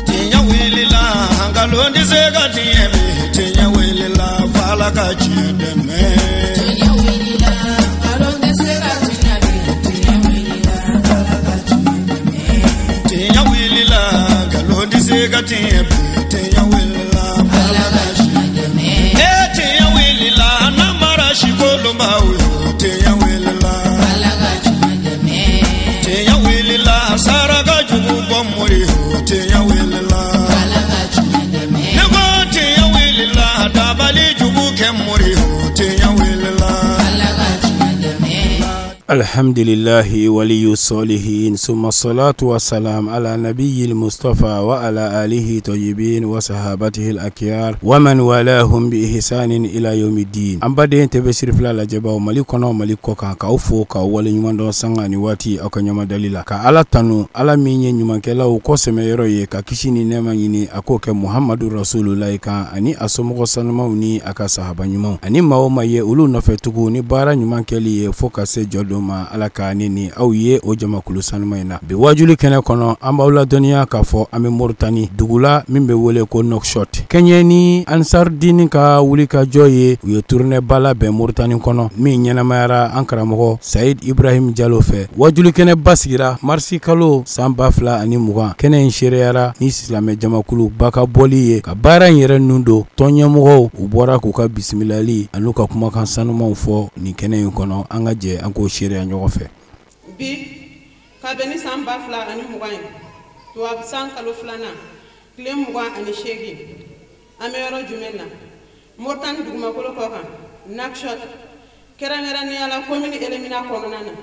Tiɲɛ wulila, nkalon tɛ se ka tiɲɛ bi. Tiɲɛ wulila, f'Ala ka tiɲɛ dɛmɛ. Tiɲɛ wulila, nkalon tɛ se ka tiɲɛ bi. Tiɲɛ wulila, f'Ala ka tiɲɛ dɛmɛ. Tiɲɛ wulila, nkalon tɛ se ka tiɲɛ bi. Tiɲɛ wulila, f'Ala ka tiɲɛ dɛmɛ. E tiɲɛ wulila, namara si kolonbaw yo. Tiɲɛ wulila, f'Ala ka tiɲɛ dɛmɛ. Tiɲɛ wulila, saraka jugu bɔ mori yo. Tiɲɛ wulila, f'Ala ka tiɲɛ dɛmɛ. Ne ko tiɲɛ wulila, dabali jugu kɛ mori yo. Tiɲɛ wulila, f'Ala ka tiɲɛ dɛmɛ. Alhamdulillahi waliyu salihin, summa salatu wa salam ala nabiyil Mustafa wa ala alihi tayyibin wa sahabatihi al-akhyar wa man walahum bi ihsanin ila yawmiddin. An baden TV Sirifila lajɛbaw Mali kɔnɔ, Mali kɔ kan, k'aw fo k'aw waleɲuman dɔn sanga ni waati aw ka ɲamadali la, ka Ala tanu, Ala min ye ɲumankɛlaw kɔsɛmɛyɔrɔ ye, ka kisi ni nɛɛma ɲini a k'o kɛ Muhamadu Rasulullahi kan ani a somɔgɔ sanumaw ni a ka sahaba ɲumanw ani maa o maa ye olu nɔfɛ tugun ni baara ɲuman kɛli ye fo ka se jɔ don ma. Ala ka ne ni aw ye o jamakulu sanuma in na. Bi wajuli kɛnɛ kɔnɔ, an b'aw ladɔnniya k'a fɔ an bɛ Moritani dugu la min bɛ wele ko Nouakchott. Kɛɲɛ ni Ansar Dine ka wulikajɔ ye, u ye tournée ba labɛn Moritani kɔnɔ min ɲɛnamayara an karamɔgɔ Sayid Ibrahim Jalo fɛ. Wajuli kɛnɛ ba sigira marisi kalo san 2020. Kɛnɛ in seereyara ni silamɛ jamakulu ba ka bɔli ye ka baara in yɛrɛ nun don. Tɔn ɲɛmɔgɔw u bɔra k'u ka bisimilali an'u ka kumakan sanumanw fɔ nin kɛnɛ in kɔnɔ. An ka jɛ an k'o seereya ɲɔgɔn fɛ. Bi ka bɛn ni san 2020 ye, tubabu san kalo filanan tile 28, an bɛ yɔrɔ jumɛn na? Moritani dugumakolo kɔ kan, Nouakchott, kɛrɛnkɛrɛnnenya la commune Elimina kɔnɔna na,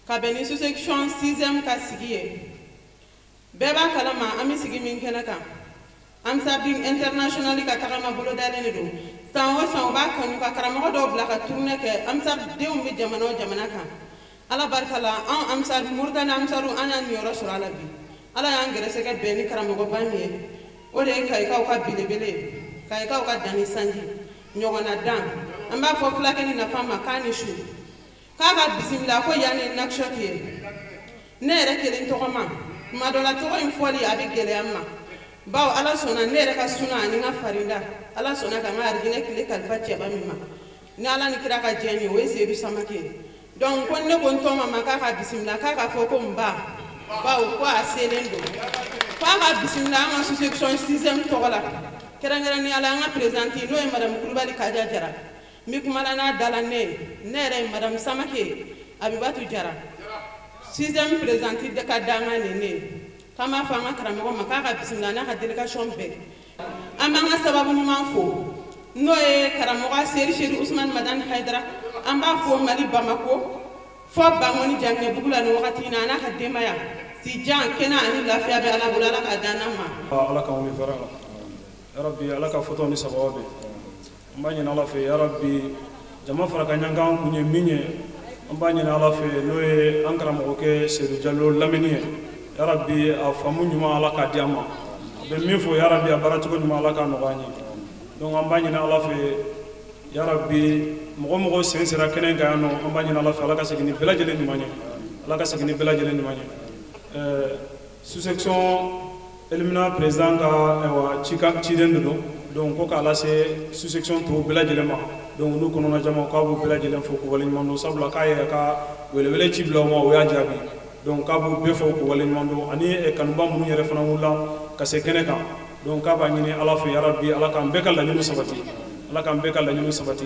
ka bɛn ni sous-section 6e ka sigi ye. Bɛɛ b'a kalama an bɛ sigi min kɛnɛ kan, Ansar Dine International ka tagama bolodalen de don. San o san u b'a kanu ka karamɔgɔ dɔw bila ka tournée kɛ Ansar denw bɛ jamana o jamana kan. Ala barika la, anw Ansar Moritani Ansaru, an y'an niyɔrɔ sɔrɔ a la bi. Ala y'an gɛrɛsɛgɛ bɛn ni karamɔgɔba min ye, o de ye Kayikaw ka belebele ye, Kayikaw ka danni sanji ɲɔgɔnna dan. An b'a fɔ fulakɛ ni nafa ma k'a ni su, k'a ka bisimila ko yan ni Nouakchott ye. Ne yɛrɛ kelen tɔgɔ ma, tuma dɔ la tɔgɔ in fɔli a bɛ gɛlɛya n ma, bawo Ala sɔnna ne yɛrɛ ka suna ani n ka farinda, Ala sɔnna ka n ka arijinɛ tile kalifa cɛba min ma ni Ala ni kira ka diɲɛ ye, o ye Seyidu Samake ye. Donc ko ne ko n tɔma ma k'a ka bisimila, k'a ka fɔ ko n ba, bawo ko a selen don, k'a ka bisimila an ka sous-section 6e tɔgɔ la, kɛrɛnkɛrɛnnenya la an ka présidente n'o ye madame Kulubali Kaja Jara. N bɛ kuma la n'a dala ne ye, ne yɛrɛ ye madame Samake Abibatu Jara, 6e présidente ka dangan de ne ye. K'an b'a fɔ an ka karamɔgɔ ma k'a ka bisimila n'a ka délégation bɛɛ. An b'an ka sababu ɲuman fo, n'o ye karamɔgɔ Seri Seri Usumani Madani Hayidara. An b'a fo Mali Bamako fɔ Bangoni Jaminɛbugu la nin wagati in na, a n'a ka denbaya. Si jan kɛnɛ ani lafiya bɛ Ala bolo, Ala k'a d'an ma. Ala k'an wuli fɛrɛ la yarabi, Ala ka fɔtɔ ni sababu bɛ. An b'a ɲini Ala fɛ yarabi, jama fara ka ɲɔgɔn kun ye min ye, an b'a ɲini Ala fɛ n'o ye an karamɔgɔkɛ Seyidu Jalo lamɛnni ye yarabi, a faamu ɲuman Ala k'a di an ma. A bɛ min fɔ yarabi, a baaracogo ɲuman Ala k'a nɔgɔya an ye. Donc an b'a ɲini Ala fɛ yarabi, mɔgɔ mɔgɔ sen sera kɛnɛ kan yan nɔ, an b'a ɲini Ala fɛ Ala ka segin ni bɛɛ lajɛlen ɲuman ye, Ala ka segin ni bɛɛ lajɛlen ɲuman ye. Sous-section Elimina président ka ayiwa cikan ciden de don, donc ko k'a lase sous-section tɔw bɛɛ lajɛlen ma. Donc n'u kɔnɔna jama, k'a b'u bɛɛ lajɛlen fo k'u waleɲuman dɔn, sabula k'a yɛrɛ ka welewele ci bila u ma, o y'a jaabi. Donc k'a b'u bɛɛ fo k'u waleɲuman dɔn, ani kanuba minnu yɛrɛ fana wulila ka se kɛnɛ kan. Donc k'a b'a ɲini Ala fɛ yarabi, Ala k'an bɛɛ ka laɲiniw sabati, Ala k'an bɛɛ ka laɲiniw sabati.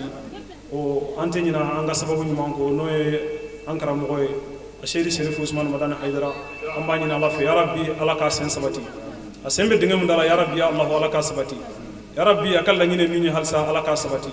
O an tɛ ɲinɛ an ka sababu ɲuman kɔ, n'o ye an karamɔgɔ ye Seri Serifu Usumani Madani Hayidara. An b'a ɲini Ala fɛ yarabi, Ala k'a sen sabati, a sen bɛ dingɛ min da la yarabi, Alahu Ala k'a sabati yarabi, a ka laɲini min ye halisa Ala k'a sabati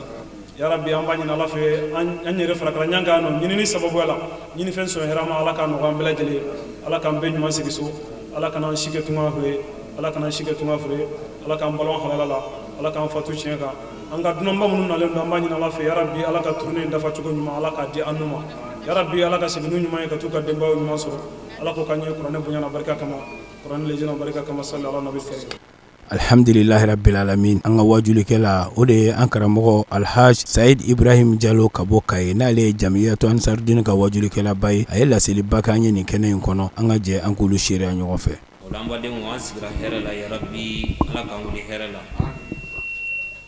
yarabi. An b'a ɲini Ala fɛ an yɛrɛ farakala ɲɔgɔn kan nɔ ɲinini sababuya la, ɲinifɛn sɔn hɛrɛ ma, Ala k'a nɔgɔya an bɛɛ lajɛlen, Ala k'an bɛɛ ɲuman sigi so, Ala kana an si kɛ tunga fure ye, Ala kana an si kɛ tunga fure ye, Ala k'an balo an halala la, Ala k'an fatu tiɲɛ kan. An ka dunanba minnu nalen don, an b'a ɲini Ala fɛ yarabi, Ala ka tournée in dafa cogo ɲuman Ala k'a di an n'u ma yarabi, Ala ka segin n'u ɲuman ye ka t'u ka denbayaw ɲuman sɔrɔ. Ala k'o k'an ye kuranɛ bonya na barika kama, kuranɛ lejɛ na barika kama, sali ala nabi karim. Alhamdulillahi rabbil alamin. An ka wajulikɛla o de ye an karamɔgɔ Alhaj Sayid Ibrahim Jalo ka bɔ Kayi, n'ale ye Jamiyatu Ansarudini ka wajulikɛlaba ye. A ye laseliba k'an ye nin kɛnɛ in kɔnɔ, an ka jɛ an k'olu seereya ɲɔgɔn fɛ. O la an badenw, an sigira hɛrɛ la. Yarabi, Ala k'an wuli hɛrɛ la,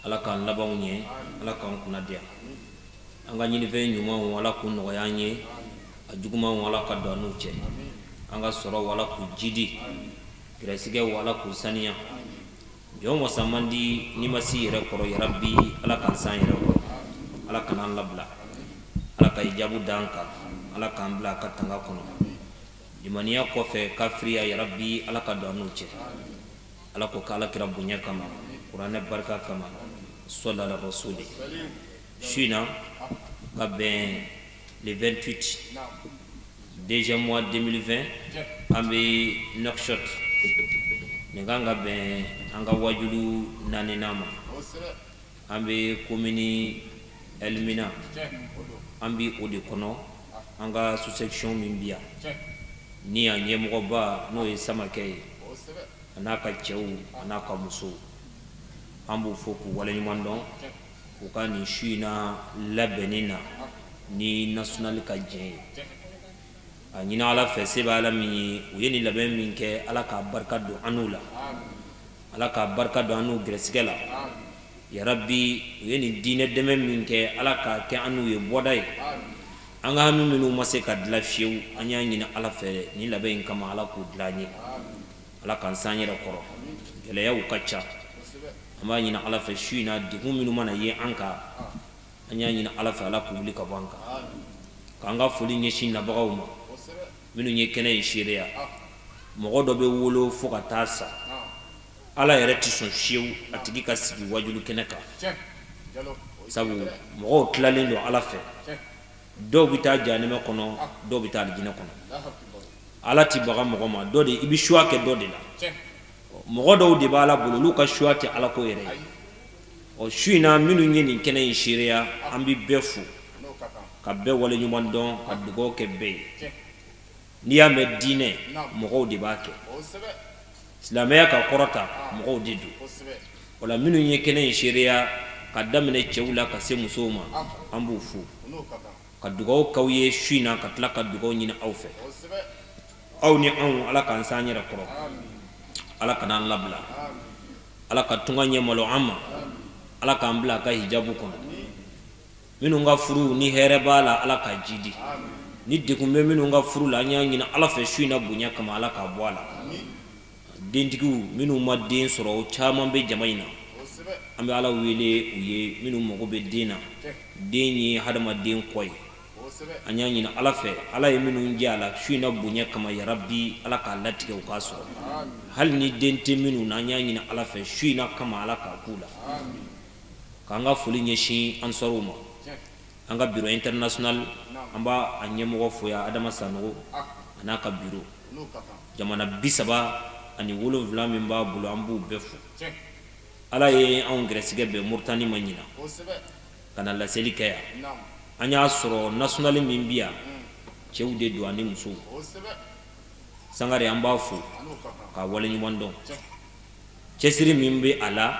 Ala k'an labanw ɲɛ, Ala k'an kunna diya. An ka ɲinifɛn ɲumanw, Ala k'u nɔgɔya an ye, a jugumanw, Ala ka don an n'u cɛ. An ka sɔrɔw, Ala k'u jidi, gɛrɛsigɛw, Ala k'u saniya. Jɔn wasa man di n'i ma s'i yɛrɛ kɔrɔ. Yarabi, Ala k'an s'an yɛrɛ kɔrɔ, Ala kana an labila, Ala ka hijabu d'an kan, Ala k'an bila a ka tanga kɔnɔ. Limaniya kɔfɛ kafiriya, yarabi, Ala ka don an n'u cɛ. Ala ko k'Ala kira bonya kama, kuranɛ barika kama, sɔli ala rasuli. Su in na ka bɛn le 28 deuxième mois 2020, an bɛ Nouakchott. Nin kan ka bɛn an ka wajulu naaninan ma. An bɛ commune Elmina, an bɛ o de kɔnɔ. An ka sous-section min bi yan ni a ɲɛmɔgɔba n'o ye Samakɛ ye, a n'a ka cɛw, a n'a ka musow, an b'u fo k'u waleɲuman dɔn u ka nin su in na labɛnni na ni national ka jɛn ye. A ɲini Ala fɛ, se bɛ Ala min ye, u ye nin labɛn min kɛ, Ala k'a barika don an n'u la, Ala k'a barika don an n'u gɛrɛsigɛ la. Yarabi, u ye nin diinɛ dɛmɛ min kɛ, Ala k'a kɛ an n'u ye bɔda ye. An ka hami minnu ma se ka dilan fiyewu, an y'a ɲini Ala fɛ nin labɛn in kama, Ala k'u dilan an ye, Ala k'an s'an yɛrɛ kɔrɔ. Gɛlɛyaw ka ca, an b'a ɲini Ala fɛ su in na, degun minnu mana ye an kan, an y'a ɲini Ala fɛ, Ala k'u wuli ka bɔ an kan. K'an ka foli ɲɛsin nabagaw ma minnu ye kɛnɛ in seereya. Mɔgɔ dɔ bɛ wolo fo ka taa sa, Ala yɛrɛ tɛ sɔn fiyewu a tigi ka sigi wajulu kɛnɛ kan, sabu mɔgɔw tilalen don Ala fɛ. Dɔw bɛ taa jahanɛmɛ kɔnɔ, dɔw bɛ taa alijinɛ kɔnɔ. Ala tɛ baga mɔgɔ ma, dɔ de i bɛ choix kɛ dɔ de la. Mɔgɔ dɔw de b'Ala bolo, olu ka choix tɛ Ala ko yɛrɛ ye. Ɔ, su in na, minnu ye nin kɛnɛ in seereya, an bɛ bɛɛ fo ka bɛɛ waleɲuman dɔn, ka dugawu kɛ bɛɛ ye. N'i y'a mɛn diinɛ, mɔgɔw de b'a kɛ. Silamɛya ka kɔrɔta, mɔgɔw de don. O la, minnu ye kɛnɛ in seereya, ka daminɛ cɛw la ka se musow ma, an b'u fo ka dugawu k'aw ye su in na, ka tila ka dugawu ɲini aw fɛ. Aw ni anw, Ala k'an s'an yɛrɛ kɔrɔ, Ala kana an labila, Ala ka tunga ɲɛ malo an ma, Ala k'an bila a ka hijabu kɔnɔ. Minnu ka furu ni hɛrɛ b'a la, Ala k'a jidi. Ni degun bɛ minnu ka furu la, an y'a ɲini Ala fɛ su in na bonya kama, Ala k'a bɔ a la. Dentigiw minnu ma den sɔrɔ, o caman bɛ jama in na, an bɛ Ala wele u ye. Minnu mago bɛ den na, den ye hadamaden kɔ ye, an y'a ɲini Ala fɛ, Ala ye minnu jɛ a la su in na bonya kama, yarabi, Ala k'a latigɛ u k'a sɔrɔ. Hali ni den tɛ minnu na, an y'a ɲini Ala fɛ su in na kama, Ala k'a k'u la. K'an ka foli ɲɛsin ansɔrɔw ma, an ka bureau international, an b'a a ɲɛmɔgɔ fo yan, Adama Sanogo, a n'a ka bureau, jamana 37 min b'a bolo, an b'u bɛɛ fo. Ala ye anw gɛrɛsigɛ bɛn Moritani ma ɲina ka na laseli kɛ yan. An y'a sɔrɔ national min bi yan, cɛw de don ani musow. Sangare, an b'a fo k'a waleɲuman dɔn. Cɛsiri min bɛ a la,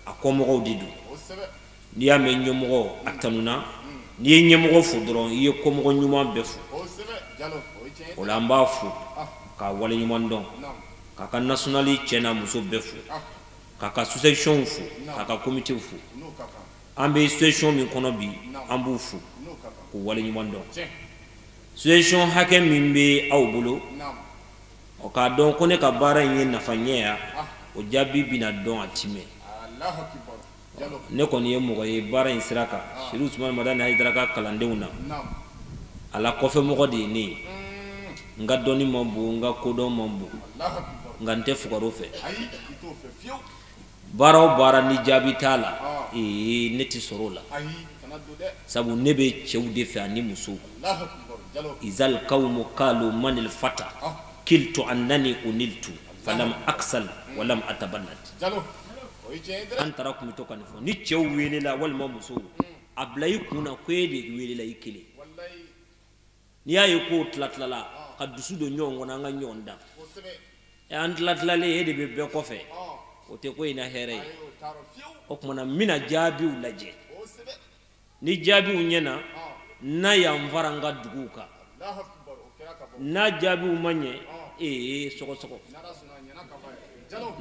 a kɔmɔgɔw de don. N'i y'a mɛn ɲɛmɔgɔ a tanuna, n'i ye ɲɛmɔgɔ fo dɔrɔn, i ye kɔmɔgɔ ɲuman bɛɛ fo. O la, an b'a fo k'a waleɲuman dɔn, k'a ka national cɛ n'a muso bɛɛ fo, k'a ka sous-section fo, k'a ka comité fo. An bɛ sous-section min kɔnɔ bi, an b'u fo k'u waleɲuman dɔn. Sous-section hakɛ min bɛ aw bolo, o k'a dɔn ko ne ka baara in ye nafa ɲɛ ya, o jaabi bɛna dɔn, a ti mɛn. Ne kɔni ye mɔgɔ ye baara in sira kan, Serifu Usumani Madani Hayidara ka kalandenw na, a la kɔfɛmɔgɔ de ye ne ye. N ka dɔnni man bon, n ka kodɔn man bon, nka n tɛ fugaro fɛ. Baara o baara ni jaabi t'a la, ee, ne tɛ sɔrɔ o la, sabu ne bɛ cɛw de fɛ ani musow. Izal kawmu kalu manil fata kiltu annani uniltu falam aksal walam ataballad. An taara kun bɛ to ka nin fɔ: ni cɛw welela walima musow, a bila i kun na ko e de welela i kelen. N'i y'a ye k'o tila tilala ka dusu don ɲɔgɔn kɔnɔ, an ka ɲɔgɔn dan, an tila tilalen, e de bɛ bɛɛ kɔfɛ. O tɛ ko in na hɛrɛ ye. O tuma na n bɛna jaabiw lajɛ. Ni jaabiw ɲɛna, n'a y'an fara n ka duguw kan. N'a jaabiw ma ɲɛ, ee sɔgɔsɔgɔ.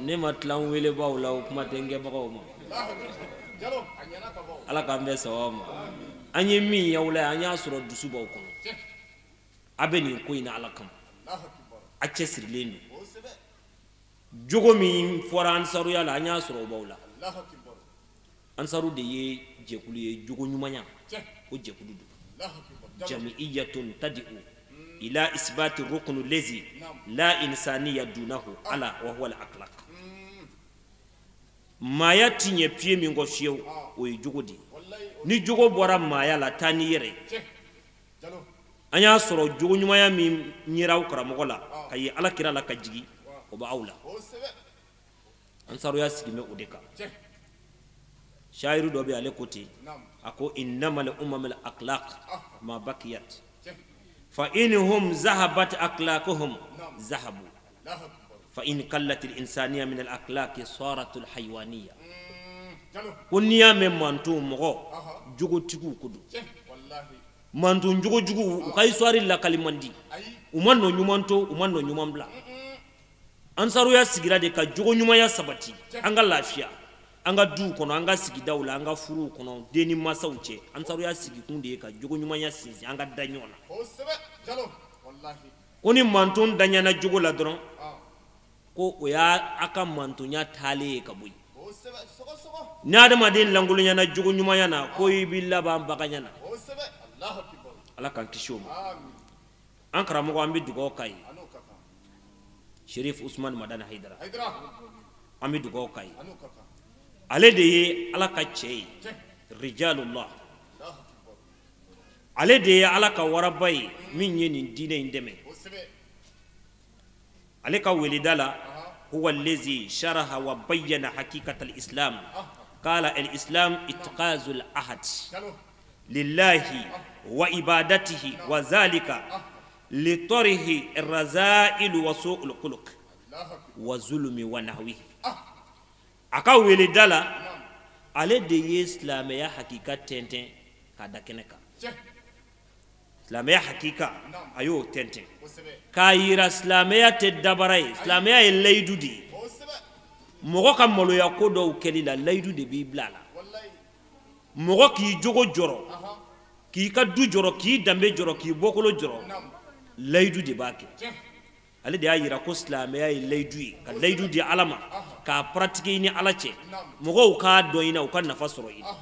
Ne ma tila n welebaw la, o kuma tɛ n kɛbagaw ma. Ala k'an bɛn sababa ma. An ye min y'aw la, an y'a sɔrɔ dusu b'aw kɔnɔ. A bɛ nin ko in na Ala kama. A cɛsirilen don. Jogo min fɔra ansaruya la, an y'a sɔrɔ o b'aw la. Ansaru de ye jɛkulu ye, jogo ɲumanya o jɛkulu don. Jami'iyatun tad'u ila isbati ruknu lazi la insaniya dunahu ala wa huwa al-akhlaq. Maaya ti ɲɛ piye min kɔ fiyewu, o ye jogo de ye. Ni jogo bɔra maaya la, taa n'i yɛrɛ ye. An y'a sɔrɔ jogo ɲumanya min ɲɛra aw karamɔgɔ la ka ye Ala kira la ka jigin, o b'aw la. Ansaruya sigi bɛ o de kan. Shayiru dɔ bɛ ale ko ten, a ko innamal umamul akhlaq ma bakiyat fa inhum zahabat akhlaquhum zahabu fa in qallat al insaniya min al akhlaqi sarat al haywaniya. Ko n'i y'a mɛn manton mɔgɔ jogotigiw ko don. Manton jogojugu u ka histoire lakali man di. U ma nɔ ɲuman to, u ma nɔ ɲuman bila. Ansaruya sigira de ka jogo ɲumanya sabati, an ka lafiya, an ka duw kɔnɔ, an ka sigidaw la, an ka furuw kɔnɔ, den ni masaw cɛ. Ansaruya sigikun de ye ka jogo ɲumanya sinsin, an ka da ɲɔgɔn na. Ko ni manton daɲana jogo la dɔrɔn, ko o y'a a ka mantonya taalen ye ka bɔ yen. Ni adamaden lankolonyana jogo ɲumanya na, ko i b'i laban baganya na. Ala k'an kisi o ma. An karamɔgɔ, an bɛ dugawu k'a ye. Sherif Usman Madani Haidara, an bɛ dugawu k'a ye. Ale de ye Ala ka cɛ ye, rijalullah. Ale de ye Ala ka waraba ye min ye nin diinɛ in dɛmɛ. Ale ka weleda la, huwa allazi sharaha wa bayyana haqiqata al-islam. Qala al-islam itqazul ahad lillahi wa ibadatihi wa zalika litarihi ar-raza'il wa su'ul khuluq wa zulmi wa nahwihi. A ka weleda la, ale de ye silamɛya hakika tɛntɛn k'a da kɛnɛ kan. Silamɛya hakika a y'o tɛntɛn k'a yira silamɛya tɛ dabara ye, silamɛya ye layidu de ye. Mɔgɔ ka maloya ko dɔw kɛli la, layidu de b'i bila a la. Mɔgɔ k'i jogo jɔrɔ, k'i ka du jɔrɔ, k'i danbe jɔrɔ, k'i bɔkolo jɔrɔ, layidu de b'a kɛ. Ale de y'a yira ko silamɛya ye layidu ye, ka layidu di Ala ma, k'a pratiquer i ni Ala cɛ, mɔgɔw k'a dɔn i na, u ka nafa sɔrɔ i la.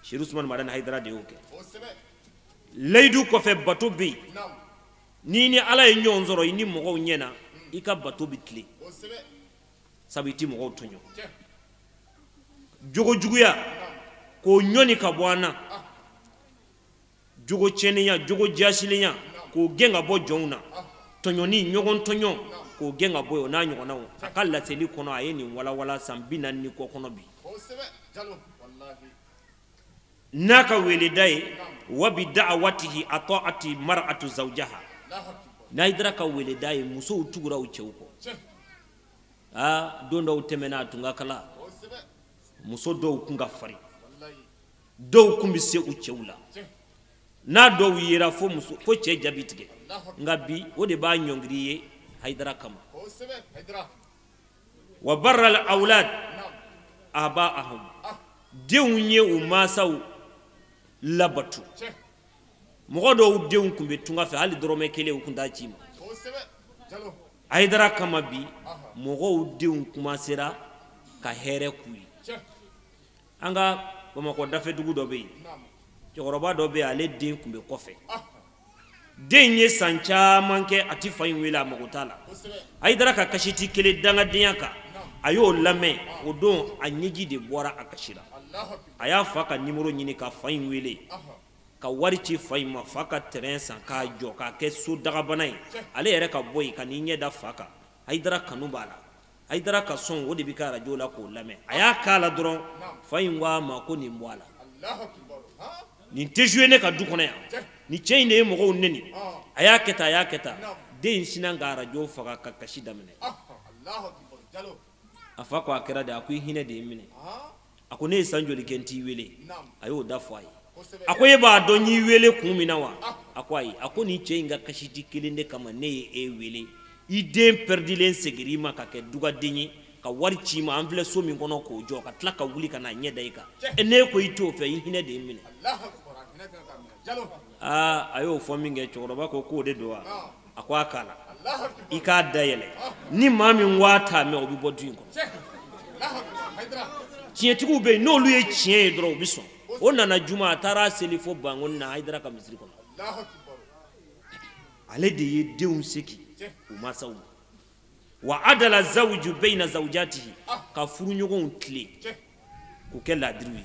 Sherif Usman Madani Haidara de y'o kɛ. Layidu kɔfɛ bato bɛ yen. N'i ni Ala ye ɲɔgɔn sɔrɔ, i ni mɔgɔw ɲɛna, i ka bato bɛ tilen, sabu i ti mɔgɔw tɔɲɔ. Jogo juguya k'o ɲɔni ka bɔ an na, jogo tiɲɛnenya, jogo jasilenya k'o gɛn ka bɔ jɔnw na, tɔɲɔni, ɲɔgɔn tɔɲɔ k'o gɛn ka bɔ yen, o n'a ɲɔgɔnnaw. A ka laseli kɔnɔ, a ye nin walawala san 40 ni kɔ kɔnɔ bi. N'a ka weleda ye, wa bi da'awatihi ata'ati mar'atu zawjaha. N'Haidara ka weleda ye, musow tugura u cɛw kɔ. Aa, don dɔw tɛmɛna a tun ka kala, muso dɔw kun ka farin, dɔw kun bɛ se u cɛw la. N'a dɔw yera fo muso, fo cɛ jaabi tigɛ. Nka bi o de b'a ɲɔngiri ye Haidara kama. Wa barra al awlad aba'ahum. Denw ye u mansaw labatu. Mɔgɔ dɔw denw kun bɛ tunga fɛ, hali dɔrɔmɛ kelen u kun t'a ci ma. Haidara kama bi mɔgɔw denw kumasera ka hɛrɛ k'u ye. An ka Bamakɔ dafɛdugu dɔ bɛ yen, cɛkɔrɔba dɔ bɛ yen, ale den kun bɛ kɔfɛ. Den ye san caman kɛ, a ti fa in wele, a mago t'a la. Haidara ka kasiti kelen dangadenya kan, a y'o lamɛn. O don a ɲɛji de bɔra, a kasira. A y'a fa ka nimoro ɲini ka fa in wele, ka wari ci fa in ma, fa ka terrain san k'a jɔ k'a kɛ so dagabana ye. Ale yɛrɛ ka bɔ yen ka n'i ɲɛ da fa kan. Haidara kanu b'a la, Haidara ka sɔn o de bɛ kɛ arajo la k'o lamɛn. A y'a k'a la dɔrɔn, fa in ko a ma ko nin bɔ a la, nin tɛ jouer ne ka du kɔnɔ yan, nin cɛ in de ye mɔgɔw neni. A y'a kɛ tan, a y'a kɛ tan, den in sinna ka arajo faga ka kasi daminɛ. A fa ko a kɛra de, a ko i hinɛ de ye n minɛ. A ko ne ye san joli kɛ n t'i wele? A y'o da fɔ a ye. A ko e b'a dɔn n y'i wele kun min na wa? A ko ayi. A ko nin cɛ in ka kasiti kelen de kama ne ye e wele. I den pɛrɛdilen seginna i ma ka kɛ dugaden ye, ka wari ci i ma, an filɛ so min kɔnɔ k'o jɔ, ka tila ka wuli ka n'a ɲɛ da i kan. E ne ko i t'o fɛ, i hinɛ de ye n minɛ. Aa, a y'o fɔ min kɛ, cɛkɔrɔba ko k'o de don wa? A ko a k'a la, i k'a dayɛlɛ, ni maa min waa t'a mɛn, o bɛ bɔ du in kɔnɔ. Tiɲɛtigiw bɛ yen, n'olu ye tiɲɛ ye dɔrɔn u bɛ sɔn. O nana juma, a taara seli fo Bankoni na, Hayidara ka misiri kɔnɔ. Ale de ye denw segin u mansaw ma. Wa adala zawju bayna zawjatihi, ka furuɲɔgɔnw tilen k'u kɛ laadiriw ye.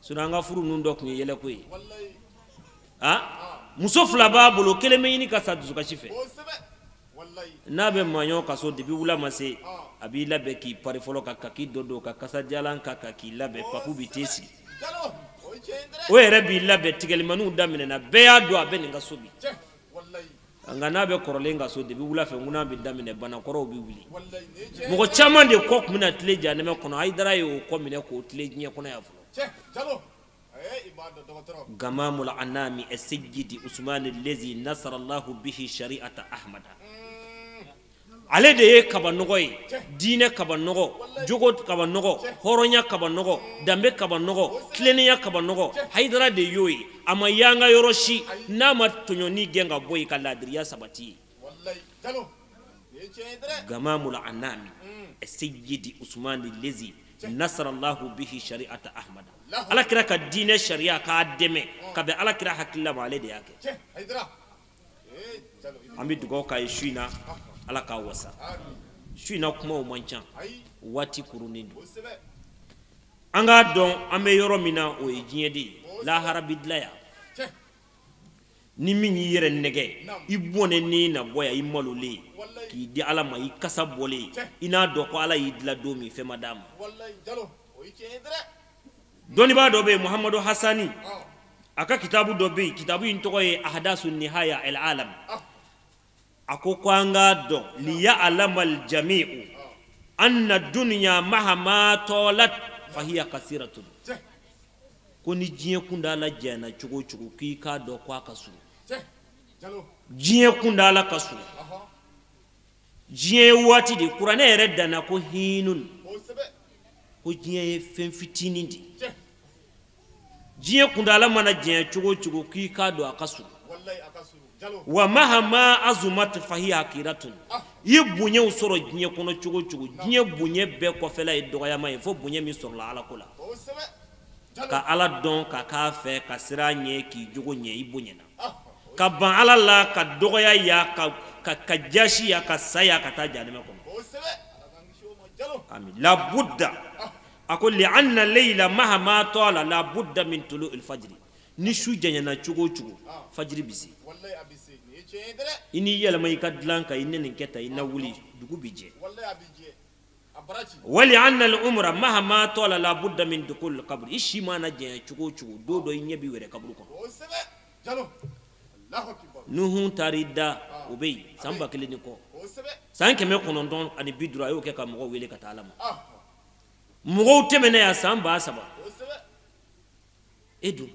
Sinon an ka furu ninnu dɔ tun ye yɛlɛko ye. Muso fila b'a bolo, kelen bɛ ɲini ka sa dusukasi fɛ. N'a bɛ maɲɔ ka so, depuis wula ma se, a b'i labɛn k'i pari fɔlɔ, ka kaki dɔ don, ka kasajalan kan, ka k'i labɛn, papu b'i t'e sigi. O yɛrɛ b'i labɛn, tigɛlimaniw daminɛna, bɛɛ y'a dɔn a bɛ nin ka so bi. Nka n'a bɛ kɔrɔlen ka so, depuis wula fɛ ŋuna bɛ daminɛ, banakɔrɔw bɛ wuli. Mɔgɔ caman de kɔ tun bɛna tile jahanɛmɛ kɔnɔ, Hayidara ye o kɔ minɛ k'o tile diɲɛ kɔnɔ yan fɔlɔ. Gamamul anami asjidi Usman allazi nasara Allahu bihi shari'ata Ahmada. Ale de ye kabanɔgɔ ye, diinɛ kabanɔgɔ, jogo kabanɔgɔ, hɔrɔnya kabanɔgɔ, danbe kabanɔgɔ, tilennenya kabanɔgɔ. Hayidara de y'o ye. A ma yanga yɔrɔ si n'a ma tɔɲɔni gɛn ka bɔ yen, ka laadiriya sabati ye. Gamamul anami asjidi Usman allazi nasara Allahu bihi shari'ata Ahmada. Ala kira ka diinɛ sariya k'a dɛmɛ ka bɛn ala kira hakilila ma, ale de y'a kɛ. An bɛ dugawu k'a ye su in na, ala k'a wasa. Su in na kumaw man ca, waati kurunnen don. An k'a dɔn an bɛ yɔrɔ min na, o ye diɲɛ de ye, lahara bɛ dilan yan. Ni min y'i yɛrɛ nɛgɛ, i bɔnɛ ni na bɔ yan, i malolen, k'i di ala ma, i kasa bɔlen, i n'a dɔn ko ala y'i dilan don min, fɛn ma d'a ma. Dɔnnibaa dɔ bɛ yen, Muhamadu Hasani, a ka kitabu dɔ bɛ yen, kitabu in tɔgɔ ye Ahadasu Nihaya al Alam. A ko ko an k'a dɔn, liya'lama al jami'u anna dunya mahama talat fahiya kasiratun. Ko ni diɲɛ kuntaala janyana cogo o cogo, k'i k'a dɔn ko a ka surun. Diɲɛ kuntaala ka surun. Diɲɛ ye waati de, kuranɛ yɛrɛ danna ko hinun, ko diɲɛ ye fɛn fitinin de ye. Diɲɛ kuntaala mana janya cogo o cogo, k'i k'a dɔn a ka surun. Wa mahama azumat fahiya hakiratun. I ye bonyaw sɔrɔ diɲɛ kɔnɔ cogo o cogo, diɲɛ bonya bɛɛ kɔfɛla ye dɔgɔyama ye, fo bonya min sɔrɔla ala ko la. Ka ala dɔn, ka k'a fɛ, ka siran ɲɛ, k'i jogo ɲɛ, i bonyana. Ka ban ala la, ka dɔgɔya ya, ka jasi ya, ka sa ya, ka taa jahanama kɔnɔ. Amin. La budda. A ko li anna layla mahama tala la budda min tulu al fajri. Ni su janyana cogo o cogo, fajiri bɛ se. I n'i yɛlɛma i ka dilan kan, i ne nin kɛ tan, i na wuli, dugu bɛ jɛ. Wali anna al umra mahama tala la budda min dukul al qabr. I si mana janya cogo o cogo, don dɔ i ɲɛ b'i wɛrɛ kaburu kɔnɔ. Nuhu taar'i da, o bɛ yen san 1000 ni kɔ, san 950, a y'o kɛ ka mɔgɔw wele ka taa ala ma. Mɔgɔw tɛmɛna yan san 3000. E dun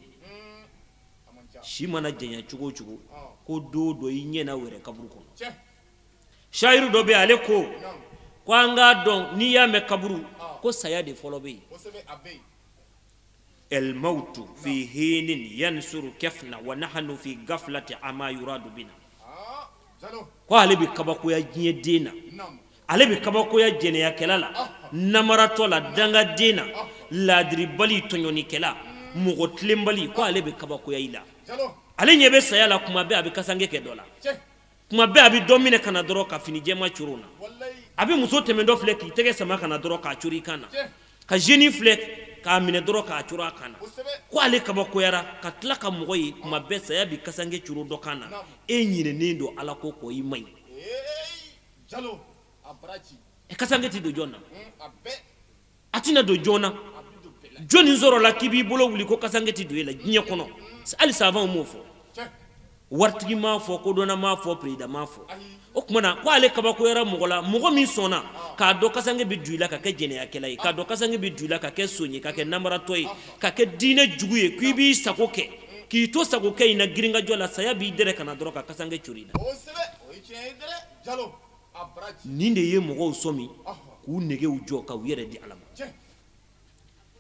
si mana janya cogo o cogo, ko don dɔ i ɲɛ na wɛrɛ kaburu kɔnɔ. Sayiru dɔ bɛ yen, ale ko ko an k'a dɔn, n'i y'a mɛn kaburu, ko saya de fɔlɔ bɛ yen. El mautu fi hinin yansuru kafna wa nahnu fi ghaflati ama yuradu bina. Ko ale bɛ kabakoya diɲɛ den na, ale bɛ kabakoya jɛnɛyakɛla la, namaratɔ la, dangaden na, laadiribali, tɔɲɔnikɛla, mɔgɔ tilenbali, ko ale bɛ kabakoya i la. Ale ɲɛ bɛ saya la kuma bɛɛ, a bɛ kasange kɛ dɔ la, kuma bɛɛ a bɛ dɔ minɛ ka na dɔrɔn ka fini jɛma coro na, a bɛ muso tɛmɛ dɔ filɛ k'i tɛgɛ sama ka na dɔrɔn k'a coro i kan na, ka jeune filɛ k'a minɛ dɔrɔn k'a coro a kan na. Ko ale kabakoyara ka tila ka mɔgɔ ye kuma bɛɛ saya bɛ kasange coro dɔ kan na, e ɲinɛnen don ala ko kɔ, i man ɲi. Kasange tɛ don jɔn na, a tɛna don jɔn na. Jɔnni sɔrɔla k'i b'i bolo wuli ko kasange tɛ don e la diɲɛ kɔnɔ, hali savanw m'o fɔ. Waritigi m'a fɔ, kodɔnna m'a fɔ, président m'a fɔ. O tuma na ko ale kabakoyara mɔgɔ la, mɔgɔ min sɔnna k'a dɔn kasange bɛ don i la ka kɛ jɛnɛyakɛla ye, k'a dɔn kasange bɛ don i la ka kɛ son ye, ka kɛ namaratɔ ye, ka kɛ diinɛ jugu ye, k'i b'i sago kɛ, k'i to sago kɛ in na girinkajɔ la, saya b'i dɛrɛ ka na dɔrɔn ka kasange cori i la. Nin de ye mɔgɔw sɔmi k'u negew jɔ ka u yɛrɛ di Ala ma.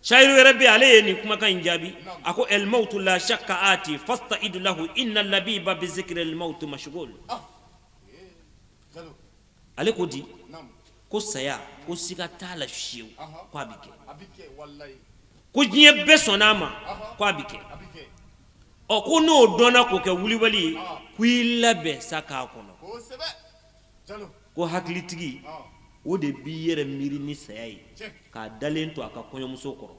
Shayiru yɛrɛ bɛ ale ye nin kumakan in jaabi, a ko el mawtu la shakka ati fastaidu lahu inna labiba bi zikri el mawtu mashghul. Ale ko di ko saya ko siga t'a la fiyewu ko a bɛ kɛ, ko diɲɛ bɛɛ sɔnna a ma ko a bɛ kɛ. Ɔ ko n'o dɔnna k'o kɛ wulibali ye, ko i labɛn sa k'a kɔnɔ. Ko hakilitigi o de b'i yɛrɛ miiri ni saya ye k'a dalen to a ka kɔɲɔmuso kɔrɔ,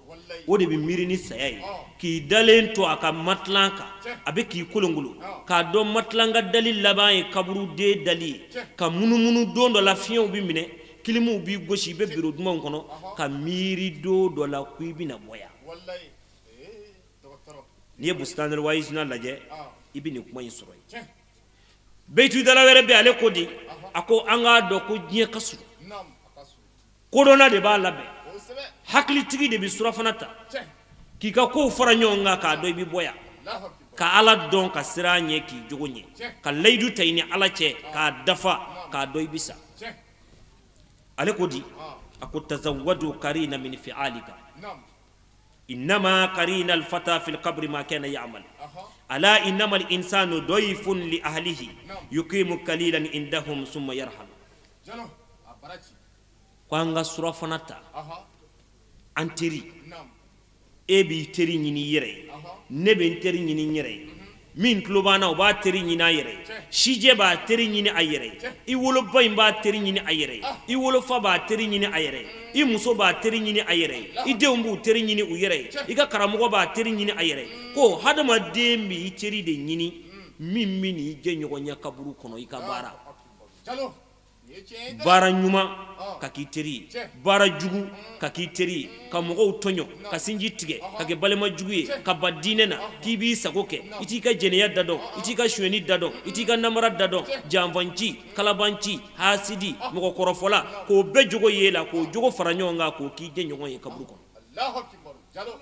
o de bɛ miiri ni saya ye k'i dalen to a ka matilan kan, a bɛ k'i kolonkolon k'a dɔn matilan ka dali laban ye kaburuden dali ye, ka munumunu don dɔ la fiɲɛw bɛ minɛ, kilimuw b'i gosi, i bɛ biro dumanw kɔnɔ ka miiri don dɔ la ko i bɛna bɔ yan. N'i ye Bustanul Waizina lajɛ, i bɛ nin kuma in sɔrɔ yen. Beyitudala wɛrɛ bɛ ale ko di, a ko an k'a dɔn ko diɲɛ ka surun, kodɔnna de b'a labɛn, hakilitigi de bɛ surafana ta k'i ka kow fara ɲɔgɔn kan k'a dɔn i bɛ bɔ yan, ka Ala dɔn ka siran ɲɛ k'i jogo ɲɛ, ka layidu ta i ni Ala cɛ k'a dafa k'a dɔn i bɛ sa. Ale ko di, a ko tazawwadu karina min fi'alika innama karina alfata fil qabri ma kana ya'mal ala innama al insanu dayfun li ahlihi yuqimu qalilan indahum summa yarhal. Ko an ka surafana ta, an teri, e b'i teri ɲini i yɛrɛ ye, ne bɛ n teri ɲini n yɛrɛ ye, min tulo b'an na o b'a teri ɲini a yɛrɛ ye, sijɛ b'a teri ɲini a yɛrɛ ye, i woloba in b'a teri ɲini a yɛrɛ ye, i wolofa b'a teri ɲini a yɛrɛ ye, i muso b'a teri ɲini a yɛrɛ ye, i denw b'u teri ɲini u yɛrɛ ye, i ka karamɔgɔ b'a teri ɲini a yɛrɛ ye. Ko hadamaden b'i teri de ɲini min bɛ n'i jɛɲɔgɔnya kaburu kɔnɔ i ka baara. Baara ɲuman ka k'i teri ye, baara jugu ka k'i teri ye, ka mɔgɔw tɔɲɔ, ka sinji tigɛ, ka kɛ balima jugu ye, ka ban diinɛ na, k'i b'i sago kɛ, i t'i ka jɛnɛya da dɔn, i t'i ka sonyɛni da dɔn, i t'i ka namara da dɔn, janfanci, kalabanci, hasidi, mɔgɔkɔrɔfɔla, k'o bɛɛ jogo y'e la, k'o jogo fara ɲɔgɔn kan, k'o k'i jɛɲɔgɔn ye kaburu kɔnɔ.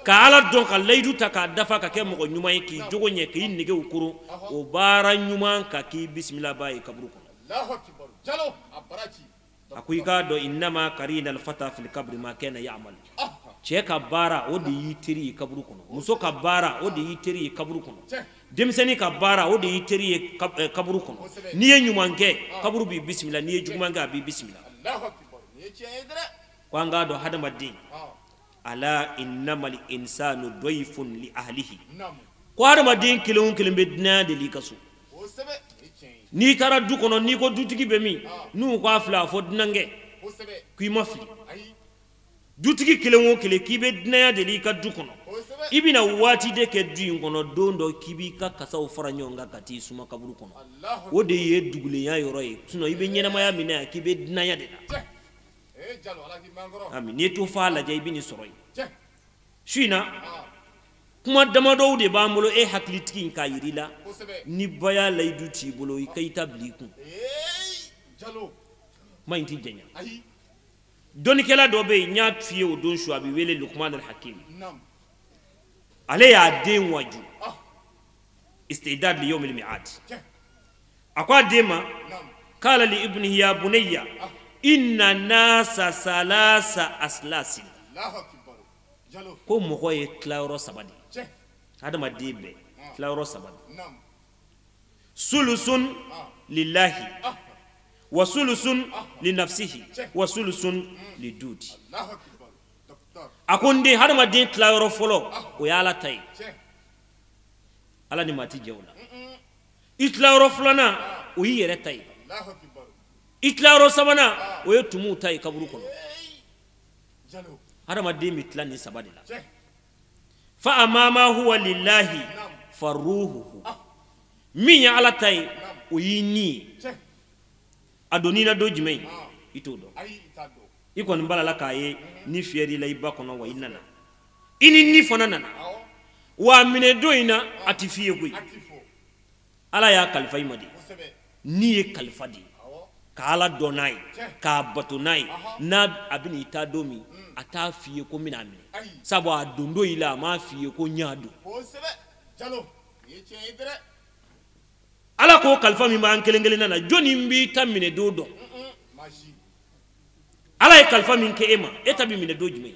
Ka Ala dɔn, ka layidu ta k'a dafa, ka kɛ mɔgɔ ɲuman ye, k'i jogo ɲɛ, k'i negew koron, o baara ɲuman ka k'i bisimilaba ye kaburu kɔnɔ. A ko i k'a dɔn innama karina alfata fil kabri ma kana ya'mal. Cɛ ka baara o de y'i teri ye kaburu kɔnɔ, muso ka baara o de y'i teri ye kaburu kɔnɔ, denmisɛnnin ka baara o de y'i teri ye kaburu kɔnɔ. N'i ye ɲuman kɛ kaburu b'i bisimila, n'i ye juguman kɛ a b'i bisimila. Ko an k'a dɔn hadamaden, ala innamal insanu dayfun li ahlihi. Ko hadamaden kelen o kelen bɛ dunanya de l'i ka so. N'i taara du kɔnɔ, n'i ko dutigi bɛ min, n'u k'a filɛ a fɔ dunankɛ k'i ma fili. Dutigi kelen o kelen k'i bɛ dunanya de i ka du kɔnɔ, i bɛna waati de kɛ du in kɔnɔ, don dɔ k'i b'i ka kasaw fara ɲɔgɔn kan ka t'i suma kaburu kɔnɔ. O de ye dugulenya yɔrɔ ye, sinon i bɛ ɲɛnamaya min na yan k'i bɛ dunanya de la. Ami, n'i ye to fa lajɛ i bɛ nin sɔrɔ yen. Su in na, kuma damadɔw de b'an bolo e hakilitigi in k'a yir'i la, ni baya layidu t'i bolo i ka i ta bila i kun. Kuma in ti janya. Dɔnnikɛla dɔ bɛ yen, n y'a f'i ye o don su, a bɛ wele Luqman al-Hakim. Ale y'a den waju istidad li yawm al-mi'ad. A ko a den ma, qala li ibnihi ya bunayya inna nasa salasa aslasin. Ko mɔgɔ ye tilayɔrɔ saba de ye, hadamaden bɛɛ tilayɔrɔ saba de. Sulusun lillahi wa sulusun li nafsihi wa sulusun li dudi. A ko n den, hadamaden tilayɔrɔ fɔlɔ o ye Ala ta ye, Ala ni maa ti jɛ o la. I tilayɔrɔ filanan o y'i yɛrɛ ta ye, i tilayɔrɔ sabanan o ye tumuw ta ye kaburu kɔnɔ. Hadamaden bɛ tila nin saba de la. Fa amama huwa lillahi faruhuhu. Min ye Ala ta ye o y'i ni ye. A donn'i na don jumɛn i t'o dɔn. I kɔni b'a la k'a ye ni fiyɛr'i la i ba kɔnɔ, wa i nana, i ni ni fana nana, wa a minɛ don in na a ti f'i ye koyi. Ala y'a kalifa i ma de n'i ye kalifa de ka Ala dɔn n'a ye k'a bato n'a ye n'a a bɛna i taa don min a t'a f'i ye ko n bɛna a minɛ sabu a don don i la a m'a f'i ye ko n y'a don. Ala k'o kalifa min b'an kelen kelenna na jɔnni b'i ta minɛ don dɔn? Ala ye kalifa min kɛ e ma e ta bɛ minɛ don jumɛn?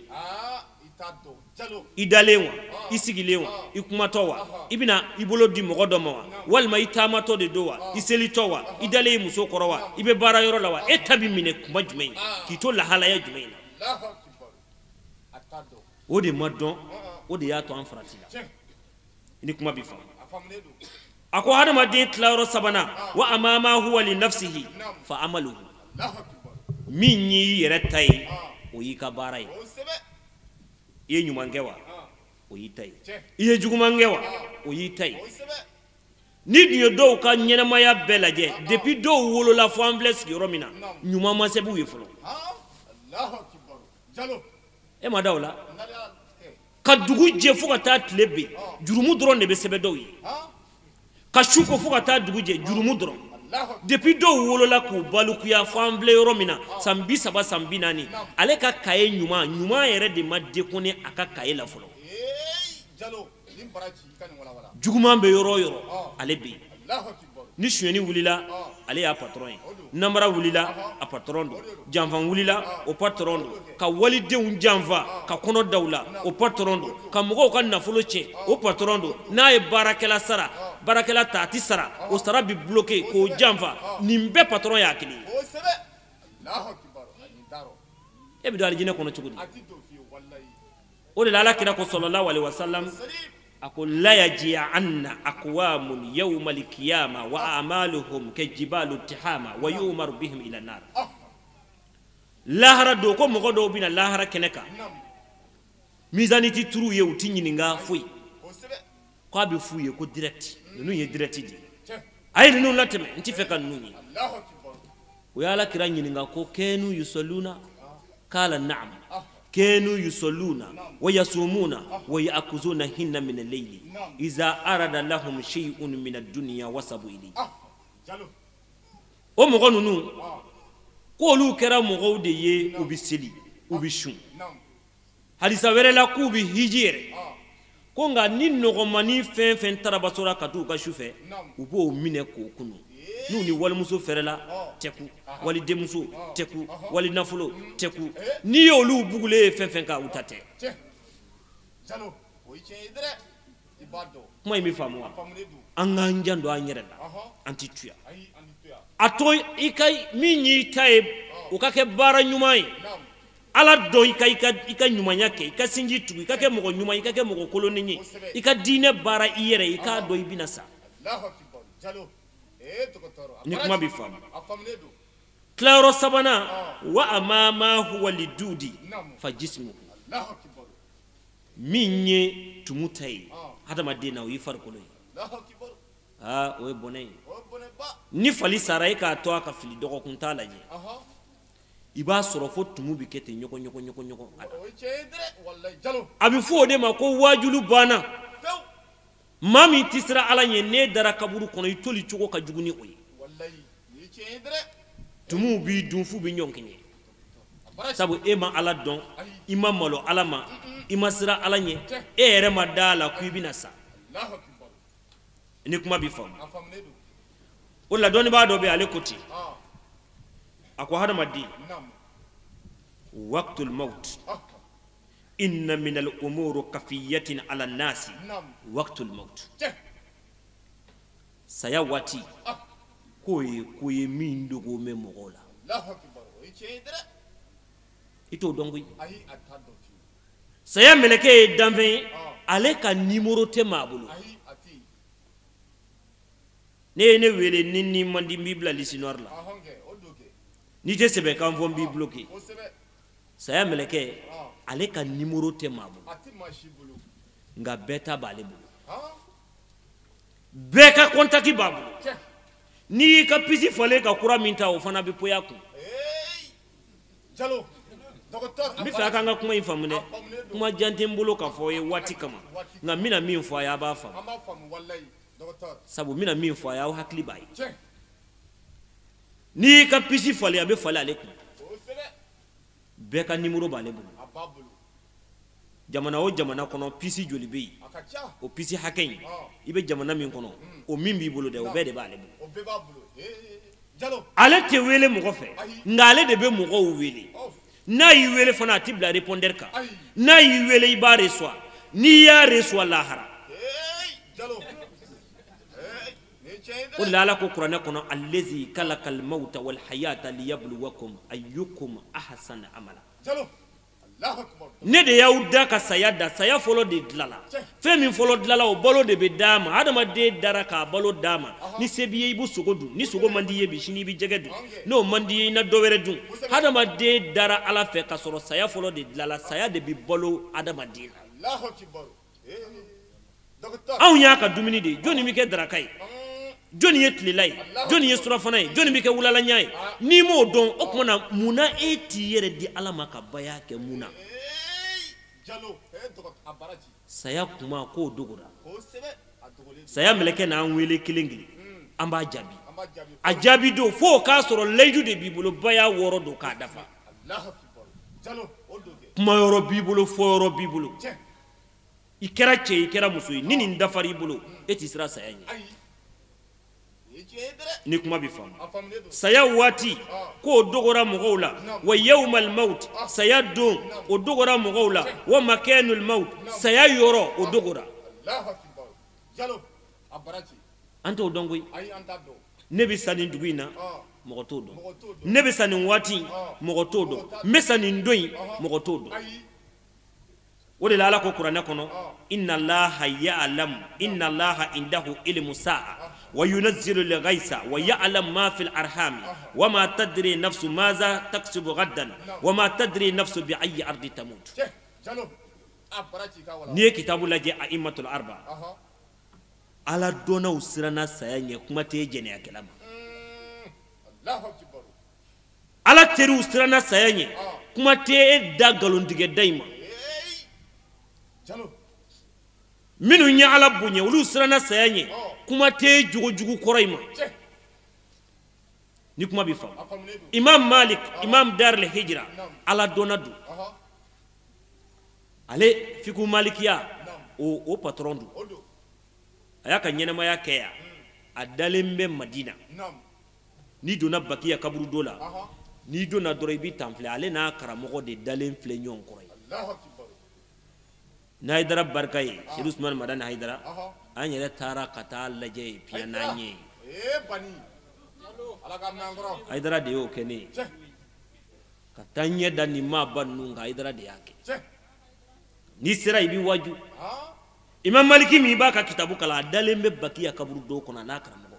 I dalen wa, i sigilen wa, i kumatɔ wa, i bɛna i bolo di mɔgɔ dɔ ma wa, walima i taamatɔ de don wa, i selitɔ wa, i dalen i muso kɔrɔ wa, i bɛ baara yɔrɔ la wa, e ta bɛ minɛ kuma jumɛn k'i to lahalaya jumɛn na? O de ma dɔn, o de y'a to an farati la. I ni kuma bɛ faamu. A ko hadamaden tilayɔrɔ sabanan wa amama huwa li nafsihi fa amaluhu, min y'i yɛrɛ ta ye o y'i ka baara ye. I ye ɲuman kɛ wa, o y'i ta ye. I ye juguman kɛ wa, o y'i ta ye. Ni dun ye dɔw ka ɲɛnamaya bɛɛ lajɛ depuis dɔw wolola fo an filɛ sigiyɔrɔ min na, ɲuman ma sɛbɛn u ye fɔlɔ. E ma da o la? Ka dugu jɛ fo ka taa tile bin, jurumu dɔrɔn de bɛ sɛbɛn dɔw ye. Ka su ko fo ka taa dugu jɛ, jurumu dɔrɔn. Depuis dɔw wolola k'u balikuya fo an filɛ yɔrɔ min na, san 30 san 40, ale ka kaye ɲuman ɲuman yɛrɛ de ma déconné a ka kaye la fɔlɔ. Juguman bɛ yɔrɔ o yɔrɔ, ale bɛ yen. Ni sonyɛni wulila, ale y'a patron ye. Namara wulila, a patron don. Janfan wulila, o patron don. Ka walidenw janfa, ka kɔnɔ da u la, o patron don. Ka mɔgɔw ka nafolo tiɲɛ, o patron don. N'a ye baarakɛla sara, baarakɛla ta a ti sara, o sara bi bloqué k'o janfa. Nin bɛɛ patron y'a kelen ye. E bɛ don alijinɛ kɔnɔ cogo di? O de la Ala kira ko sallallahu alaihi wasallam, a ko la yaji'anna aqwamun yawmal qiyamah wa a'maluhum ka jibalu tihama wa yu'maru bihim ila nar. Lahara don ko mɔgɔ dɔw bɛna lahara kɛnɛ kan, mizani ti turu ye, u ti ɲininka foyi, k'a bɛ f'u ye ko direct, ninnu ye direct de ye, a ye ninnu latɛmɛ, n ti fɛ ka ninnu ye. O ye Ala kira ɲininka ko kanu yusalluna, kala na'am. Kanu yusalluna wa yasumuna wa ya'khuzuna hinna min al-layli iza arada lahum shay'un min ad-dunya wasabu ilayhi. O mɔgɔ ninnu k'olu kɛra mɔgɔw de ye, u bɛ seli, u bɛ sun. Hadisa wɛrɛ la k'u bɛ hiji yɛrɛ, ko nka ni nɔgɔmani fɛn fɛn tarabasora ka t'u ka su fɛ, u b'o minɛ k'o kunu. N'u ni walimuso fɛrɛla tɛku, walidenmuso tɛku, walinafolo tɛku, n'i y'olu bugulen ye fɛn fɛn kan, u ta tɛ. Kuma in bɛ faamu wa? An k'an janto an yɛrɛ la, an ti tuya. A to i ka min y'i ta ye, o ka kɛ baara ɲuman ye. Ala dɔn i ka ɲumanya kɛ, i ka sinji tugu, i ka kɛ mɔgɔ ɲuman, i ka kɛ mɔgɔ kolonin ye, i ka diinɛ baara i yɛrɛ, i k'a dɔn i bɛna sa. Ni kuma bɛ faamu. Tilayɔrɔ sabanan wa amama huwa lidudi fa jismuhu, min ye tumu ta ye hadamaden na, o y'i farikolo ye. Aa, o ye bɔnɛ ye. Ni fali sara e k'a to a ka fili dɔgɔkun t'a lajɛ, i b'a sɔrɔ fo tumu bɛ kɛ ten ɲɔgɔn ɲɔgɔn ɲɔgɔn ɲɔgɔn a la. A bɛ fɔ o de ma ko waajulu banna. Maa min tɛ siran Ala ɲɛ, n'e dara kaburu kɔnɔ, i toli cogo ka jugu ni o ye. Tumuw b'i dun f'u bɛ ɲɔgɔn kɛɲɛ, sabu e ma Ala dɔn, i ma malo Ala ma, i ma siran Ala ɲɛ, e yɛrɛ ma da a la k'i bɛna sa. Ni kuma bɛ faamu. O la dɔnnibaa dɔ bɛ yen, ale ko ten, a ko hadamaden waqtul maut inna min al-umuru kafiyatin ala nasi waqtul maut. Saya waati k'o ye ko ye min dogo bɛ mɔgɔw la. I t'o dɔn koyi. Saya mɛlɛkɛ ye danfɛn ye, ale ka nimoro tɛ maa bolo. Ne ye ne wele ni man di, n b'i bila liste noire la. N'i tɛ sɛbɛn kan fɔ, n b'i bloqué. Saya mɛlɛkɛ, ale ka nimoro tɛ maa bolo, nka bɛɛ ta b'ale bolo, bɛɛ ka contact b'a bolo. N'i y'i ka puce falen ka kura min ta, o fana bɛ poya kun. N bɛ fɛ a k'an ka kuma in faamu dɛ. Kuma jan tɛ n bolo k'a fɔ ye waati kama, nka n bɛna min fɔ a ye, a b'a faamu. Sabu n bɛna min fɔ a y'aw hakili b'a ye. N'i y'i ka pisi falen a bɛ falen ale kun. Bɛɛ ka nimoro b'ale bolo. Jamana o jamana kɔnɔ pisi joli bɛ yen, o pisi hakɛ in i bɛ jamana min kɔnɔ o min b'i bolo dɛ, o bɛɛ de b'ale bolo. Ale tɛ wele mɔgɔ fɛ, nka ale de bɛ mɔgɔw wele. N'a y'i wele fana a t'i bila répondeur kan. N'a y'i wele i b'a reçoit, n'i y'a reçoit lahara. O de la Ala ko kuranɛ kɔnɔ allazi kalakal mawta wal hayata liyabluwakum ayyukum ahsanu amala. Ne de y'aw da ka saya da, saya fɔlɔ de dilala. Fɛn min fɔlɔ dilala o balo de bɛ d'a ma. Adamaden dara k'a balo d'a ma. Ni se b'i ye i bɛ sogo dun, ni sogo man di i ye bi sini i bɛ jɛgɛ dun, n'o man di i ye i na dɔ wɛrɛ dun. Adamaden dara Ala fɛ ka sɔrɔ saya fɔlɔ de dilala, saya de bɛ balo adamaden na. Anw y'a ka dumuni de ye, jɔnni bɛ kɛ daraka ye? Jɔnni ye tilela ye? Jɔnni ye surafana ye? Jɔnni bɛ kɛ wulalaɲa ye? N'i m'o dɔn o tuma na mun na e t'i yɛrɛ di Ala ma ka baya kɛ mun na? Saya kuma k'o dogora. Saya mɛlɛkɛ n'an wele kelen kelen, an b'a jaabi. A jaabi don fo k'a sɔrɔ layidu de b'i bolo, baya wɔɔrɔ don k'a dafa. Kuma yɔrɔ b'i bolo, fɔ yɔrɔ b'i bolo. I kɛra cɛ ye, i kɛra muso ye, ni nin dafara i bolo, e t'i siran saya ɲɛ. Ni kuma bɛ faamu. Saya waati k'o dogora mɔgɔw la, wa yawmal maut, saya don o dogora mɔgɔw la, wa makanul maut, saya yɔrɔ o dogora. An t'o dɔn koyi. Ne bɛ sa nin dugu in na, mɔgɔ t'o dɔn. Ne bɛ sa nin waati, mɔgɔ t'o dɔn. N bɛ sa nin don in, mɔgɔ t'o dɔn. O de la Ala ko kuranɛ kɔnɔ inna Allaha ya'lamu inna Allaha indahu ilmu sa'a wa yunazzilu al-ghaytha wa ya'lamu ma fil arham wa ma tadri nafsu maza taksibu ghaddan wa ma tadri nafsu bi ayyi ardi tamut. N'i ye kitabu lajɛ a'immatul arba, Ala dɔnnaw siranna saya ɲɛ, kuma tɛ jɛnɛyakɛla ma. Ala teriw siranna saya ɲɛ, kuma tɛ e da nkalontigɛ da in ma. Minnu ye Ala bonya olu siranna saya ɲɛ, kuma tɛ jogojugu kɔrɔ in ma. Ni kuma bɛ faamu. Imam Malik, Imam Dar al-Hijra, Ala dɔnna don. Ale fiku malikiya o patron don. A y'a ka ɲɛnamaya kɛ yan, a dalen bɛ Madina. N'i donna Bakiya kaburudo la, n'i donna dɔrɔn i bɛ tan filɛ, ale n'a karamɔgɔ de dalen filɛ ɲɔgɔn kɔrɔ ye. N'a Hayidara barika ye, Sedu Usumani Madani Hayidara, an yɛrɛ taara ka taa lajɛ yen piyan n'an ɲɛ ye. Hayidara de y'o kɛ ne ye. Ka taa ɲɛ da nin maaba ninnu kan, Hayidara de y'a kɛ. N'i sera i b'i waju. Imam Maliki min b'a ka kitabu kalan, a dalen bɛ Bakiya kaburudo kɔnɔ a n'a karamɔgɔ.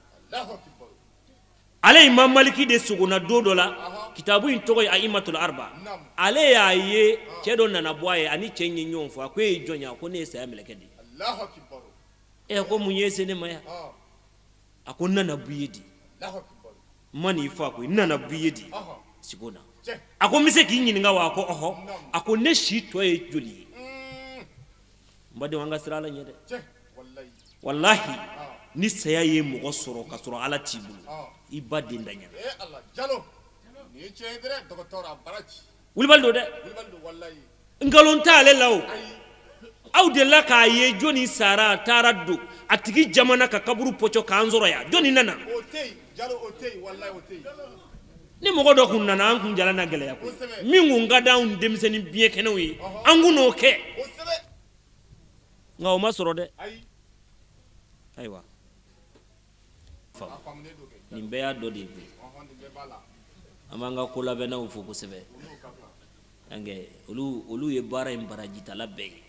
Ale Imam Maliki de sogonna don dɔ la, kitabu in tɔgɔ ye A'immatul Arba. Ale y'a ye cɛ dɔ nana bɔ a ye, ani cɛ in ye ɲɔgɔn fɔ, a ko e ye jɔn ye? A ko ne ye saya mɛlɛkɛ de ye. Ɛ ko mun ye se ne ma yan? A ko n nana b'i ye de. N ma n'i fɔ a ko n nana b'i ye de. Siko na. A ko n bɛ se k'i ɲininka wa? A ko ɔhɔ. A ko ne si tɔ ye joli ye? N badenw, an ka siran Ala ɲɛ dɛ. Walahi ni saya ye mɔgɔ sɔrɔ ka sɔrɔ Ala t'i bolo, i ba den da ɲɛna. Wulibali don dɛ. Nkalon t'ale la o. Aw delila k'a ye jɔnni sara a taara don a tigi jamana ka kaburu pɔcɔ k'an sɔrɔ yan, jɔnni nana? Ni mɔgɔ dɔ kun nana an kun jala na gɛlɛya koyi. Min kun ka d'anw denmisɛnnin biɲɛ kɛnɛw ye, an kun n'o kɛ. Nka o ma sɔrɔ dɛ. Ayiwa, nin bɛɛ y'a dɔ de ye koyi. An b'an ka kolabɛnnaw fo kosɛbɛ. Olu ye baara in barajitala bɛɛ ye.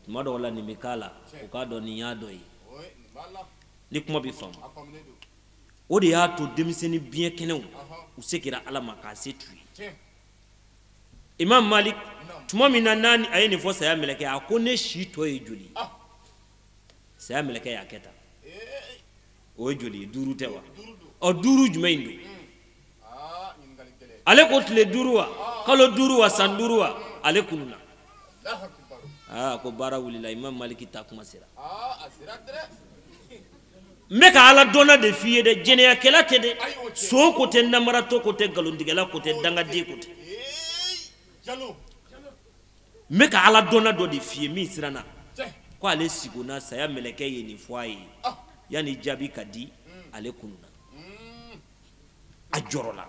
Tuma dɔw la nin bɛ k'a la, u k'a dɔn nin y'a dɔ ye. Ni kuma bɛ faamu. O de y'a to denmisɛnnin biɲɛ kɛnɛw u seginna Ala ma k'a se t'u ye. Imam Malik tuma min na n'a a ye nin fɔ saya mɛlɛkɛ, a ko ne si tɔ ye joli ye? Saya mɛlɛkɛ y'a kɛ tan. O ye joli ye? 5 tɛ wa? Ɔ 5 jumɛn in don? Ale ko tile 5 wa, kalo 5 wa, san 5 wa? Ale kununna. Aa ko baara wulila, Imam Maliki ta kuma sera. N bɛ ka ala dɔnna de f'i ye dɛ, jɛnɛyakɛla tɛ dɛ, son ko tɛ, namaratɔ ko tɛ, nkalontigɛla ko tɛ, dangaden ko tɛ. N bɛ ka ala dɔnna dɔ de f'i ye min siranna ko ale sigonna saya mɛlɛkɛ ye nin fɔ a ye, yanni jaabi ka di ale kununna, a jɔrɔla.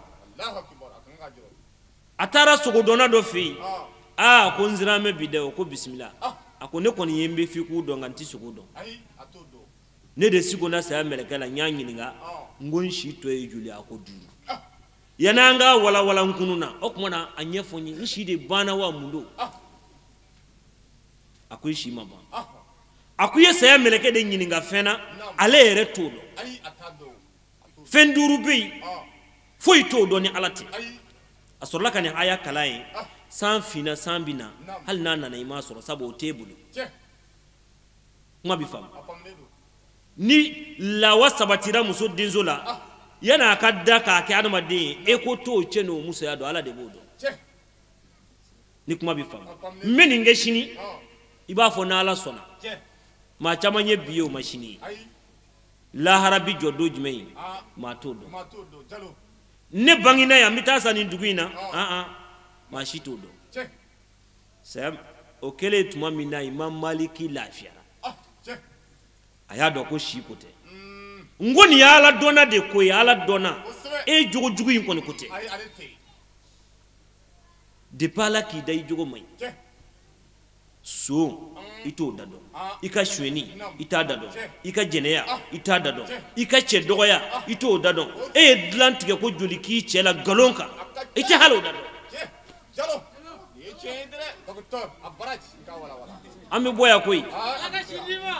A taara sogodɔnna dɔ fɛ yen, aa ko n siran bɛ bi dɛ, o ko bisimila. A ko ne kɔni ye n bɛ f'i k'u dɔn nka n tɛ sogo dɔn. Ne de sigonna saya mɛlɛkɛ la, n y'a ɲininka, n ko n si tɔ ye joli? A ko 5. Yanni an ka walawala n kunun na, o tuma na a ɲɛfɔ n ye, n si de banna wa mun don? A ko i si ma ban. A ko i ye saya mɛlɛkɛ de ɲininka fɛn na, ale yɛrɛ t'o dɔn. Fɛn 5 bɛ yen, foyi t'o dɔn ni Ala tɛ. A sɔrɔla ka nin aya kalan ye, san finna san bɛ na, hali n'a nana i m'a sɔrɔ, sabu o t'e bolo. Kuma bɛ faamu. Ni lawa sabatira muso denso la, yanni a ka da k'a kɛ adamaden ye, e ko t'o cɛ n'o musoya dɔn, Ala de b'o dɔn. Ni kuma bɛ faamu. N bɛ nin kɛ sini, i b'a fɔ n'Ala sɔnna. Maa caman ye bi ye, o ma sini ye. Lahara bi jɔ don jumɛn ye, maa t'o dɔn. Ne bangina yan, n bɛ taa sa nin dugu in na, maa si t'o dɔn. Saya o kɛlen tuma min na, Imam Maliki lafiyara. A y'a dɔn ko si ko tɛ. N ko nin ye Ala dɔnna de ko ye, Ala dɔnna. E jogo jugu in kɔni ko tɛ. Depuis Ala k'i da i jogo man ɲi. Son i t'o da dɔn, i ka sonyɛni i t'a da dɔn, i ka jɛnɛya i t'a da dɔn, i ka cɛ dɔgɔya i t'o da dɔn. E ye dilan tigɛ ko joli k'i cɛ la nkalon kan, i tɛ hali o da dɔn. An bɛ bɔ yan koyi.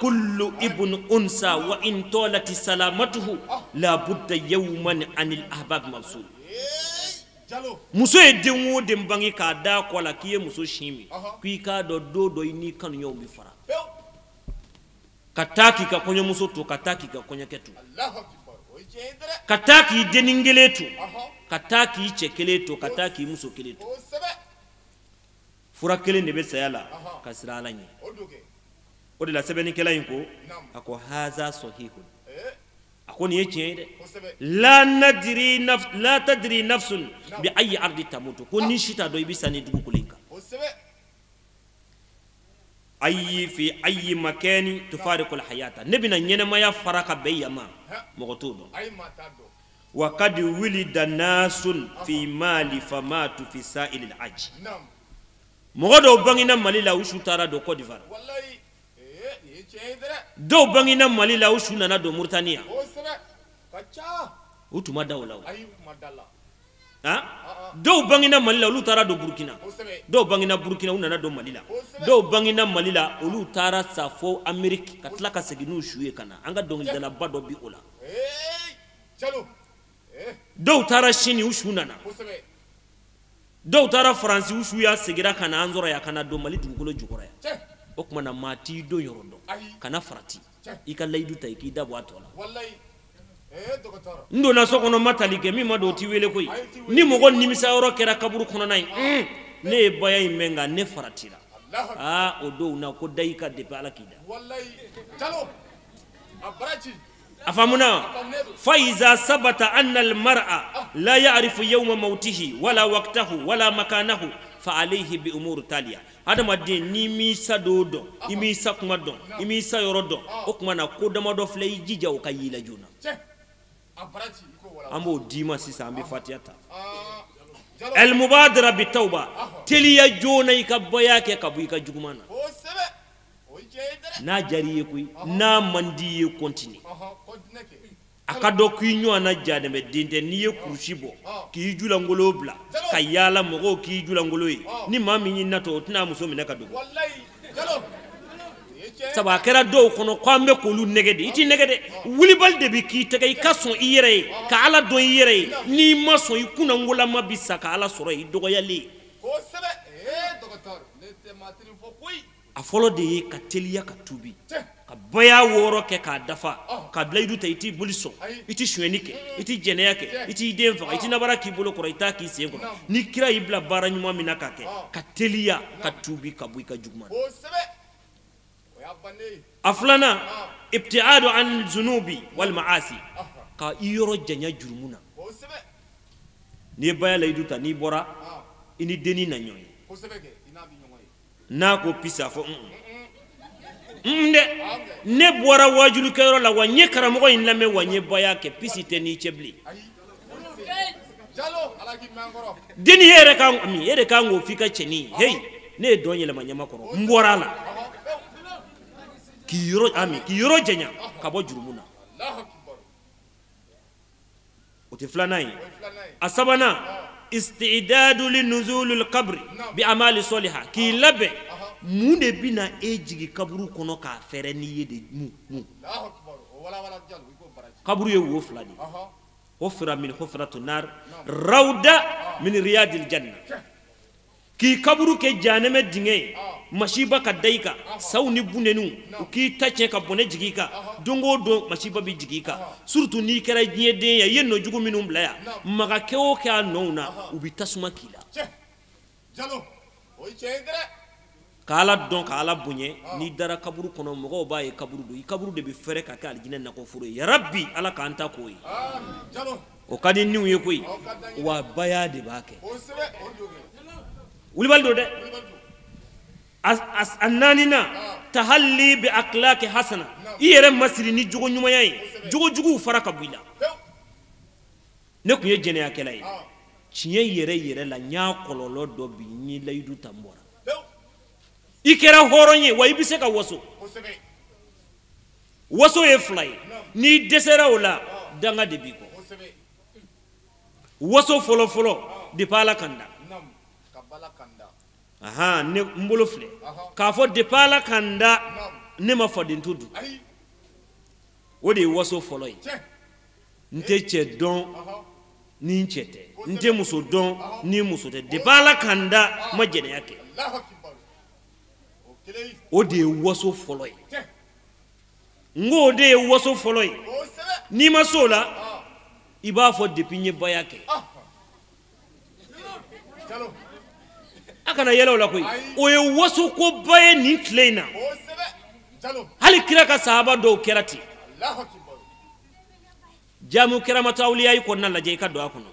Kullu ibn unsa wa in tolati salamatuhu la budda yawman anil ahbab mabsul. Muso ye den o den bange k'a da kɔ la k'i ye muso sin min, k'i k'a dɔn don dɔ i n'i kanuɲɔgɔnw bɛ fara. Ka taa k'i ka kɔɲɔmuso to, ka taa k'i ka kɔɲɔkɛ to, ka taa k'i dennin kelen to, ka taa k'i cɛ kelen to, ka taa k'i muso kelen to. Fura kelen de bɛ saya la, ka siran Ala ɲɛ. O de la sɛbɛnnikɛla in ko, a ko haza sahihun. A ko nin ye tiɲɛ ye dɛ. La tadri nafsun bi ayi ardi tamutu. Ko ni si t'a dɔn i bɛ sa nin dugukolo in kan. Ayi fi ayi makani tufariqul hayata. Ne bɛna ɲɛnɛmaya fara ka bɛn yan ma, mɔgɔ t'o dɔn. Wa kad wulida nasun fi mali famatu fi sa'ilil hajj. Mɔgɔ dɔw bangena Mali la, u su taara don Côte d'Ivoire. Dɔw bangena Mali la, u su nana don Mauritanie. U tun ma da o la o. Dɔw bangena Mali la, olu taara don Burkina. Dɔw bangena Burkina, u nana don Mali la. Dɔw bangena Mali la, olu taara sa fo Amérique ka tila ka segin n'u su ye ka na. An ka dɔnkilidalaba dɔ bi o la. Dɔw taara Chine, u su nana. Dɔw taara Faransi, u su y'a seginna ka na an sɔrɔ yan, ka na don Mali dugukolo jukɔrɔ yan. O tuma na maa t'i don yɔrɔ dɔn, kana farati, i ka layidu ta i k'i da bɔ a tɔ la. N donna so kɔnɔ ma tali kɛ, min ma don o t'i wele koyi. Ni mɔgɔ nimisa yɔrɔ kɛra kaburu kɔnɔna ye, ne ye baya in mɛn nka ne faratira. Aa o don na ko da i ka depuis Ala k'i da. A faamuna. Fa iza sabata anna al mar'a la ya'rifu yawma mawtihi wala waqtahu wala makanahu fa alayhi bi umur taliya. Adamaden n'i m'i sa don dɔn, i m'i sa kuma dɔn, i m'i sa yɔrɔ dɔn, o tuma na ko damadɔ filɛ, i jija o ka y'i la joona. An b'o d'i ma sisan, an bɛ fatiya ta. Al mubadara bi tawba, teliya joona i ka baya kɛ ka bɔ i ka juguman na. N'a diyara i ye koyi, n'a man di i ye continue. A ka dɔn k'i ɲɔgɔnna jahanɛmɛden tɛ, n'i ye kurusi bɔ k'i julangolo bila ka yaala mɔgɔw k'i julangolo ye, ni maa min y'i natɔ o tɛna muso minɛ ka dogo. Sabu a kɛra dɔw kɔnɔ ko an bɛ k'olu nɛgɛ de, i t'i nɛgɛ dɛ, wulibali de bɛ k'i tɛgɛ, i ka sɔn i yɛrɛ ye, ka Ala dɔn i yɛrɛ ye. N'i ma sɔn i kunnangolama bi sa ka Ala sɔrɔ i dɔgɔyalen. A fɔlɔ de ye ka teliya ka tubi, ka baya 6 kɛ k'a dafa, ka bila i ta, i t'i boli sɔn, i t'i sonyɛni kɛ, i t'i jɛnɛya kɛ, i t'i den faga, i t'i nabara k'i bolo kɔrɔ, i t'a k'i sen kɔrɔ. Ni kira y'i bila baara ɲuman min na k'a kɛ, ka teliya ka tubi ka bɔ i ka juguman na. A filanan, ibtiadu an zunubi wal maasi, ka i yɔrɔ janya jurumu na. N'i ye baya layidu ta, n'i bɔra i ni dennin na ɲɔgɔn ye. N'a ko pisi, a fɔ n dɛ, ne bɔra wajulikɛyɔrɔ la wa n ye karamɔgɔ in lamɛn wa n ye baya kɛ, pisi tɛ n'i cɛ bilen. Denni e yɛrɛ kan min, e de kan k'o f'i ka cɛnin ye. Heyi, ne ye dɔn yɛlɛma ɲama kɔrɔ, n bɔra a la. K'i yɔrɔ ami, k'i yɔrɔ janya ka bɔ jurumu na. O tɛ filanan ye. A sabanan, istidadu li nuzulil qabri bi amali soliha, k'i labɛn mun de bɛna e jigin kaburu kɔnɔ k'a fɛrɛ n'i ye de mun. Kaburu ye wo fila de ye. Hufra min hufratu nar, rawda min riyadil janna. K'i kaburu kɛ janɛmɛ dingɛ ye, masiba ka da i kan, saw ni bundeniw u k'i ta tiɲɛ ka bɔnɛ jigin i kan. Don o don masiba bɛ jigin i kan, surtout n'i kɛra diɲɛ den ye, i ye nɔ jugu minnu bila yan, maga kɛ o kɛ a nɔw na, u bɛ tasuma k'i la. Ka Ala dɔn, ka Ala bonya. N'i dara kaburu kɔnɔ, mɔgɔw b'a ye kaburu don, i kaburu de bɛ fɛrɛ ka kɛ alijinɛ nakɔforo ye. Yarabi, Ala k'an ta k'o ye. O ka di niw ye koyi, wa baya de b'a kɛ. Wulibali don dɛ. A naaninan, tahalli bi akhlaqi hasana, i yɛrɛ masiri ni jogo ɲumanya ye, jogo juguw fara ka bɔ i la. Ne tun ye jɛnɛyakɛla ye, tiɲɛ yɛrɛ yɛrɛ la, n y'a kɔlɔlɔ dɔ bi, n ye layidu ta, n bɔra. I kɛra hɔrɔn ye wa i bɛ se ka waso. Waso ye fila ye, n'i dɛsɛra o la, danga de b'i kɔ. Waso fɔlɔ fɔlɔ, depuis Ala kan da. Ahan, ne n bolo filɛ k'a fɔ depuis Ala kan da, ne ma faden to dun. O de ye waso fɔlɔ ye. N tɛ cɛ dɔn ni n cɛ tɛ, n tɛ muso dɔn ni muso tɛ. Depuis Ala kan da, n ma jɛnɛya kɛ. O de ye waso fɔlɔ ye. N ko o de ye waso fɔlɔ ye. N'i ma s'o la, i b'a fɔ depuis n ye baya kɛ. A kana yɛlɛ o la koyi, o ye waso koba ye nin tile in na. Hali kira ka sahaba dɔw kɛra ten. Jamu kiramata awliya kɔnɔna lajɛ, i ka don a kɔnɔ.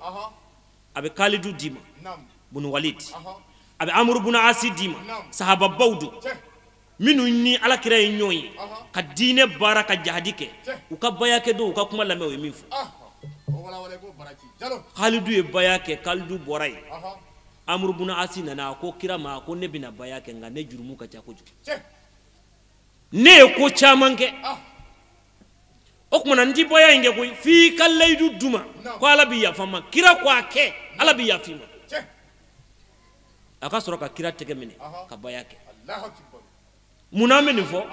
A bɛ Kalidu d'i ma bunu Walid, a bɛ Amuru buna Asi d'i ma. Sahababaw don minnu ni Ala kira ye ɲɔgɔn ye ka diinɛ baara, ka jahadi kɛ. U ka baya kɛ don, u ka kuma lamɛn, o ye min fɔ. Kalidu ye baya kɛ, Kalidu bɔra yen. Amuru buna Asi nana, a ko kira ma, a ko ne bɛna baya kɛ, nka ne jurumu ka ca kojugu, ne ye ko caman kɛ. O tuma na n ti baya in kɛ koyi, f'i ka layidu d'u ma ko Ala bɛ yafa n ma. Kira ko a kɛ, Ala bɛ yafa i ma. A ka sɔrɔ ka kira tɛgɛ minɛ ka baya kɛ. Munna an bɛ nin fɔ?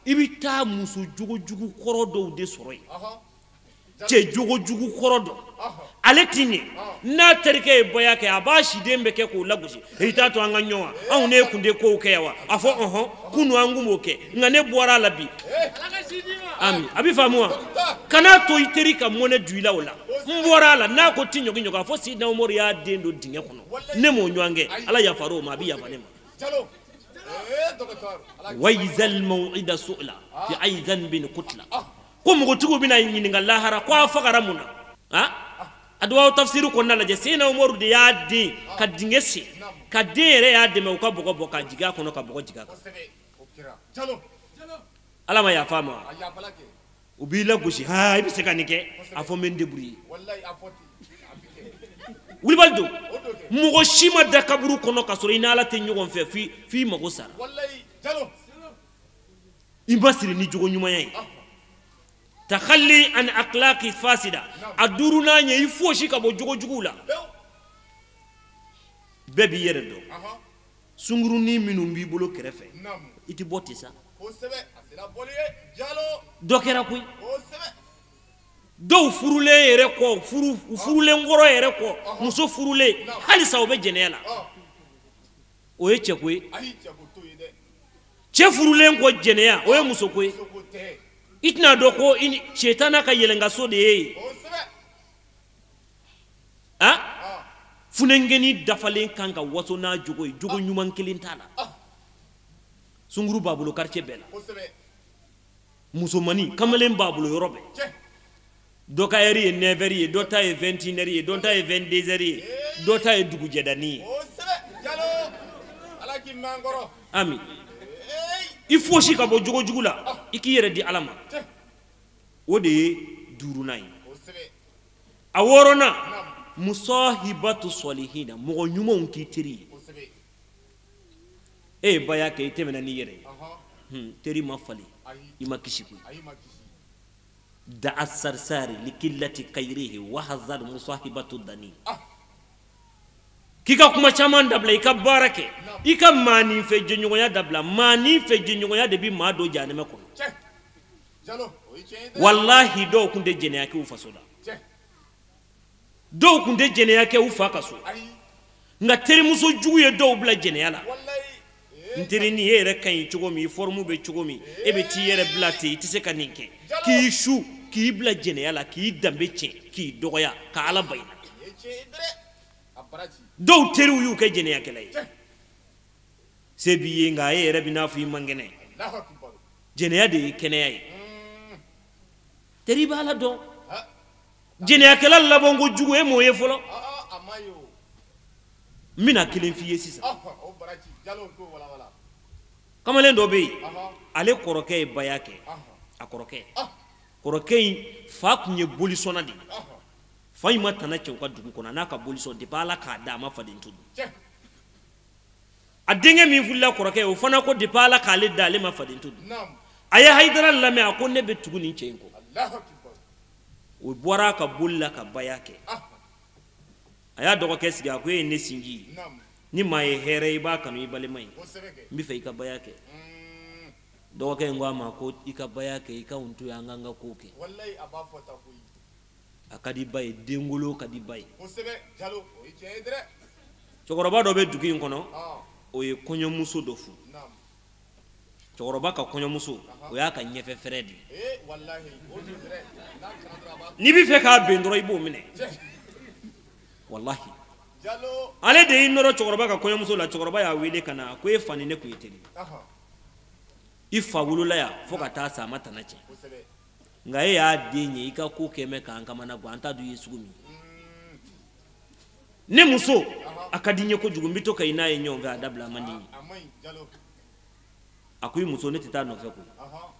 I bɛ taa muso jogojugu kɔrɔ dɔw de sɔrɔ yen, cɛ jogojugu kɔrɔ dɔ, ale ti ɲɛ. N'a terikɛ ye baya kɛ, a b'a siden bɛɛ kɛ k'o lagosi. I t'a to an ka ɲɔgɔn, anw ne kun tɛ kow kɛ yan wa? A fɔ ɔhɔn, kunu an kun b'o kɛ, nka ne bɔra a la bi. Ami, a bɛ faamu wa? Kana to i teri ka mɔnɛ don i la o la. N bɔra a la, n'a ko ti ɲɔgi ɲɔgi, a fɔ Sidina Umaru y'a den don dingɛ kɔnɔ, ne m'o ɲɔgɔn kɛ, Ala yafara o ma, a bɛ yafa ne ma. Wayizal maw'ida su'la fi ayi dhanbin qutla. Ko mɔgɔtigiw bɛna ɲininka lahara ko a fagara mun na? A duwawu tafsiru kɔnɔna lajɛ, Seyidina Umaru de y'a den ka dingɛ sen, ka den yɛrɛ y'a dɛmɛ u ka bɔgɔ bɔ k'a jigin a kɔnɔ, ka bɔgɔ jigin a kan. Ala ma yafa ma, u b'i lagosi, ha i bɛ se ka nin kɛ, a fɔ n bɛ n débrouiller. Wulibali don, mɔgɔ si ma da kaburu kɔnɔ ka sɔrɔ i ni Ala tɛ ɲɔgɔn fɛ f'i mago sara. I ma siri ni jogo ɲumanya ye. Takhalli an akhlaqi fasida. A duurunan ye, i fosi ka bɔ jogo juguw la. Bɛɛ b'i yɛrɛ dɔn. Sunkurunin minnu b'i bolo kɛrɛfɛ, i tɛ bɔ ten sa. Dɔ kɛra koyi. Dɔw furulen yɛrɛ kɔ, furulen kɔrɔ yɛrɛ kɔ, muso furulen halisa o bɛ jɛnɛya la. O ye cɛko ye. Cɛ furulen kɔ jɛnɛya, o ye musoko ye. I tɛna dɔn ko sɛtana ka yɛlɛnkaso de ye yen. Funenkɛnin dafalen kan ka waso n'a jogo ye, jogo ɲuman kelen t'a la. Sunguru b'a bolo quartier bɛɛ la. Musomani kamalen b'a bolo yɔrɔ bɛɛ. Dɔ ka heure ye 9h ye, dɔ ta ye 21h ye, dɔ ta ye 22h ye, dɔ ta ye dugujɛdani ye. Ami i fosi ka bɔ jogo jugu la, i k'i yɛrɛ di Ala ma. O de ye duurunan ye. A wɔɔrɔnan, musahibatu sɔlihina, mɔgɔ ɲumanw k'i teri ye. E ye baya kɛ, i tɛmɛna n'i yɛrɛ ye. Teri ma falen, i ma kisi koyi. Da'a sarsari likillati kayrihi wa hazar musahibatu dani. K'i ka kuma caman dabila, i ka baara kɛ, i ka maanin fɛ jɛɲɔgɔnya dabila. Maanin fɛ jɛɲɔgɔnya de bɛ maa don jahanama kɔnɔ. Walahi dɔw tun tɛ jɛnɛya kɛ u faso la, dɔw tun tɛ jɛnɛya kɛ u fa ka so, nka terimuso jugu ye dɔw bila jɛnɛya la. N terini, e yɛrɛ ka ɲi cogo min, i forme bɛ cogo min, e bɛ t'i yɛrɛ bila ten, i tɛ se ka nin kɛ, k'i su, k'i bila jɛnɛya la, k'i danbe tiɲɛ, k'i dɔgɔya, ka Ala ban i la. Dɔw teriw y'u kɛ jɛnɛyakɛla ye. Se b'i ye, nka e yɛrɛ bɛ n'a fɔ i man kɛnɛ. Jɛnɛya de ye kɛnɛya ye. Teri b'a la dɔn. Jɛnɛyakɛla laban ko jugu, e m'o ye fɔlɔ. N bɛna kelen f'i ye sisan. Kamalen dɔ bɛ yen, ale kɔrɔkɛ ye baya kɛ. A kɔrɔkɛ in fa tun ye bolisɔnna de ye. Fa in ma tana cɛ u ka dugu kɔnɔ, a n'a ka bolisɔn depuis Ala k'a da a ma faden to dun. A denkɛ min furula kɔrɔkɛ ye, o fana ko depuis Ala k'ale da ale ma faden to dun. A ye Hayidara lamɛn, a ko ne bɛ tugu nin cɛ in kɔ. O bɔra a ka boli la ka baya kɛ. A y'a dɔgɔkɛ sigi, a ko e ye ne sinji ye, ni maa ye hɛrɛ i b'a kanu i balima ye, n bɛ fɛ i ka baya kɛ. Dɔgɔkɛ in ko a ma ko i ka baya kɛ, i ka n to yen, an k'an ka kow kɛ. A ka di ba ye, denkolo ka di ba ye. Cɛkɔrɔba dɔ bɛ dugu in kɔnɔ, o ye kɔɲɔmuso dɔ furu. Cɛkɔrɔba ka kɔɲɔmuso, o y'a ka ɲɛfɛ fɛrɛ de ye. N'i bɛ fɛ k'a ben dɔrɔn, i b'o minɛ. Walahi ale de y'i nɔrɔ cɛkɔrɔba ka kɔɲɔmuso la. Cɛkɔrɔba y'a wele ka na, a ko e fa ni ne tun ye teri ye, i fa wolola yan fo ka taa sa, a ma tana tiɲɛ, nka e y'a den ye, i ka ko kɛ mɛ k'an kamana gan, an t'a dɔn i ye sugu min ye. Ne muso a ka di n ye kojugu, n bɛ to ka i n'a ye ɲɔgɔn fɛ, a dabila, a man di n ye. A ko i muso, ne tɛ taa nɔfɛ koyi,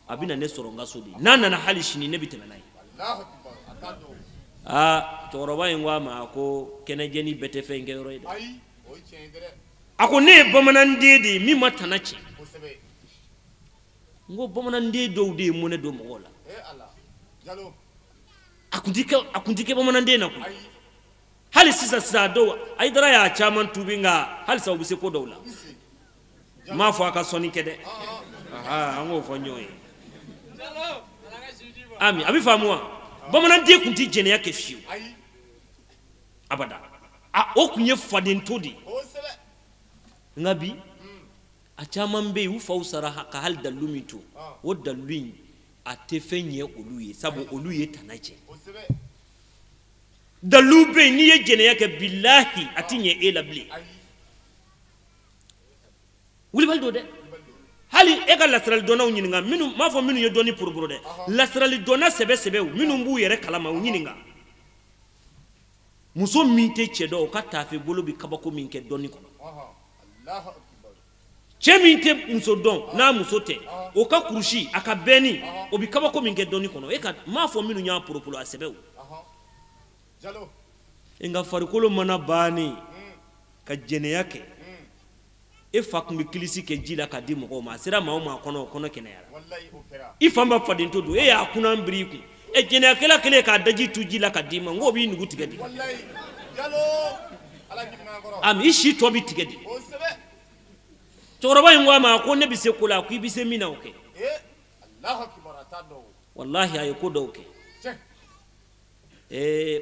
a bɛ na ne sɔrɔ n ka so de, n'a nana hali sini ne bɛ tɛmɛ n'a ye. Aa, cɛkɔrɔba in ko a ma ko kɛnɛjɛni bɛɛ tɛ fɛn kɛ yɔrɔ ye dɛ. A ko ne ye bamananden de ye min ma tana tiɲɛ. N ko bamananden dɔw de ye mɔnɛ don mɔgɔw la. A kun ti kɛ bamananden na koyi. Hali sisan sisan dɔw, Hayidara y'a caman tuubi, nka halisa u bɛ se ko dɔw la. N m'a fɔ a ka sɔnni kɛ dɛ, an k'o fɔ ɲɔgɔn ye. Ami, a bɛ faamu wa? Bamananden tun tɛ jɛnɛya kɛ fiyewu, abada. A o tun ye fadento de ye. Nka bi a caman bɛ yen, u faw sara ka hali dalilu min to, o dalilu in a tɛ fɛn ɲɛ olu ye, sabu olu ye tana tiɲɛ. Dalilu bɛ yen, n'i ye jɛnɛya kɛ, bilahi a tɛ ɲɛ e la bilen. Wulibali don dɛ. Hali e ka lasirali dɔnnaw ɲininka, minnu m'a fɔ minnu ye dɔnni poroboro dɛ, lasirali dɔnna sɛbɛ sɛbɛw minnu b'u yɛrɛ kalama, u ɲininka. Muso min tɛ cɛ dɔn, o ka taafe bolo bɛ kabako min kɛ dɔnni kɔnɔ. Cɛ min tɛ muso dɔn, n'a muso tɛ, o ka kurusi a ka bɛnni, o bɛ kabako min kɛ dɔnni kɔnɔ. E ka m'a fɔ minnu y'a poropolo, a sɛbɛw. Nka farikolo mana bannen ka jɛnɛya kɛ, e fa tun bɛ kilisi kɛ ji la k'a di mɔgɔw ma, a sera maa o maa kɔnɔ, o kɔnɔ kɛnɛyara. I fan ba faden to don, e y'a kunnan biri i kun. E jɛnɛyakɛla kɛlen k'a daji tu ji la ka d'i ma, n k'o b'i nugu tigɛ de. Ami, i si tɔ bɛ tigɛ de. Cɛkɔrɔba in ko a ma ko ne bɛ se ko la, ko i bɛ se min na o kɛ. Walahi a ye ko dɔw kɛ.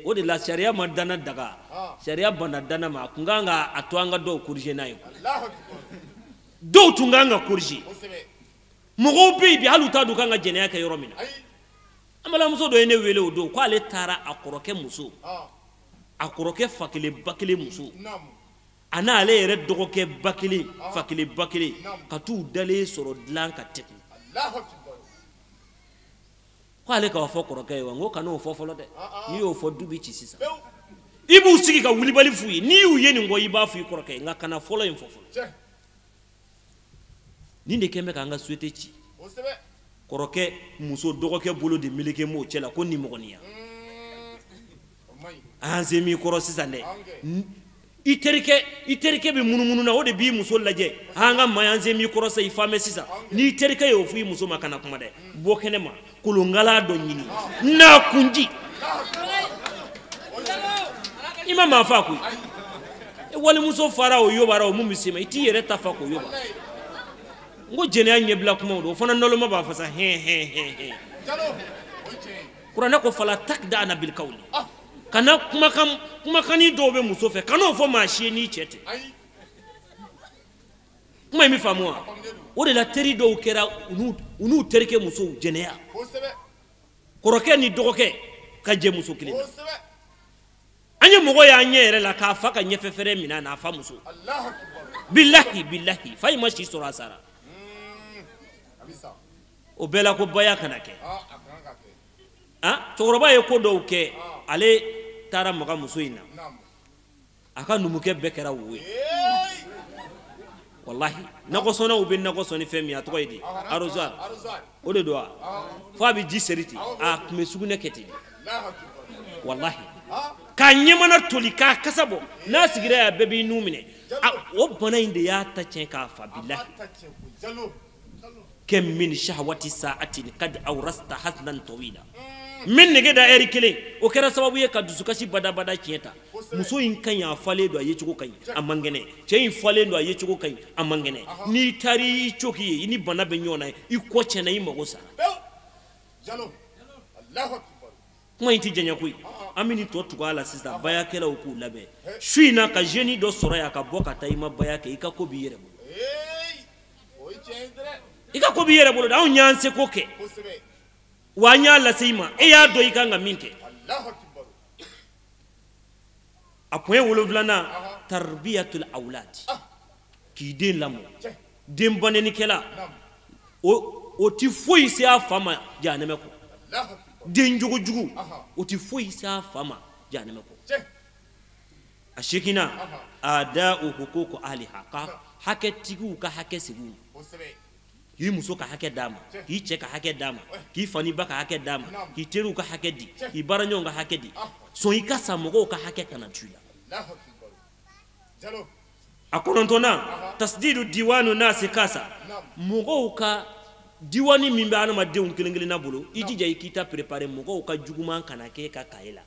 O de la sariya ma danna daga, sariya banna danna ma. A tun kan ka a to an ka dɔw corriger n'a ye. Dɔw tun kan ka corriger. Mɔgɔw bɛ yen bi, hali u t'a dɔn u kan ka jɛnɛya kɛ yɔrɔ min na. An balimamuso dɔ ye ne wele o don, k'ale taara a kɔrɔkɛ muso, a kɔrɔkɛ fa kelen ba kelen muso, A n'ale yɛrɛ dɔgɔkɛ ba kelen fa kelen ba kelen ka t'u dalen sɔrɔ dilan ka tɛgɛ ko ale k'a fɔ kɔrɔkɛ ye wa n ko kan'o fɔ fɔlɔ dɛ n'i y'o fɔ du bɛ ci sisan i b'u sigi ka wulibali f'u ye n'i y'u ye nin kɔ i b'a fɔ i kɔrɔkɛ ye nka kana fɔlɔ in fɔ fɔlɔ nin de kɛn bɛ k'an ka société ci kɔrɔkɛ muso dɔgɔkɛ bolo de meleke m'o cɛ la ko nimɔgɔniya an se min kɔrɔ sisan dɛ i terikɛ bɛ munumunu na o de b'i muso lajɛ an ka maa an se min kɔrɔ sisan i fa mɛn sisan n'i terikɛ y'o fɔ i muso ma kana kuma dɛ bɔ kɛnɛ ma kolonkala dɔ ɲini n'a kunji i ma maa fa koyi walimuso fara o yobara o mun bɛ se ma i t'i yɛrɛ ta fa k'o yoba n ko jɛnɛya ɲɛbila kumaw don o fana nɔlɔma b'a fɔ sa hɛn hɛn hɛn hɛn kuranɛ ko fala takda'na bil qawli kana kumakanni dɔw bɛ muso fɛ kan'o fɔ maa si ye n'i cɛ tɛ kuma in bɛ faamu wa o de la teri dɔw kɛra u n'u terikɛ musow jɛnɛya kɔrɔkɛ ni dɔgɔkɛ ka jɛ muso kelen na an ye mɔgɔ y'an ɲɛ yɛrɛ la k'a fa ka ɲɛfɛ fɛrɛ minɛ a n'a fa muso bilahi bilahi fa in ma si sɔrɔ a sara o bɛɛ la ko baya kana kɛ cɛkɔrɔba ye ko dɔw kɛ ale taara maga muso in na a ka numukɛ bɛɛ kɛra wo ye walahi nakɔsɔnnaw bɛ nakɔ sɔn ni fɛn min a tɔgɔ ye di arrosoir o de don wa f'a bɛ ji seri ten a tun bɛ sugunɛ kɛ ten walahi k'a ɲɛmana toli k'a kasa bɔ n'a sigira yan bɛɛ b'i nun minɛ o bana in de y'a ta tiɲɛ k'a fa bilahi kɛm min shahwati sa'atin kad awrasta hasnan tawila min nege da ɛri kelen o kɛra sababu ye ka dusukasi badabada tiɲɛ ta muso in ka ɲi a falen don a yecogo ka ɲi a man kɛnɛ cɛ in falen don a yecogo ka ɲi a man kɛnɛ n'i taara i coki ye i ni bana bɛ ɲɔgɔn na i kɔ tiɲɛna i mago sara kuma in tɛ janya koyi an bɛ nin tɔ tugu a la sisan bayakɛlaw k'u labɛn su in na ka jeune dɔ sɔrɔ yan ka bɔ ka taa i ma baya kɛ i ka ko b'i yɛrɛ bolo i ka ko b'i yɛrɛ bolo dɛ anw y'an seko kɛ wa an y'a lase i ma e y'a dɔn i kan ka min kɛ a kun ye 7nan tarbiyatul awlad k'i den lamɔ den banɛnikɛla o ti foyi se a fa ma jahanɛmɛ kɔ den jogojugu o ti foyi se a fa ma jahanɛmɛ kɔ a 8nan ada'u huququ ahliha ka hakɛtigiw ka hakɛ segin u ma k'i muso ka hakɛ d'a ma k'i cɛ ka hakɛ d'a ma k'i fa ni ba ka hakɛ d'a ma k'i teriw ka hakɛ di k'i baaraɲɔgɔnw ka hakɛ di sɔn i ka sa mɔgɔw ka hakɛ kana tu i la a 9nan tasdidu diwanu nasi kasa mɔgɔw ka diwani min bɛ adamadenw kelen kelenna bolo i jija i k'i ta préparer mɔgɔw ka juguman kana kɛ e ka kaye la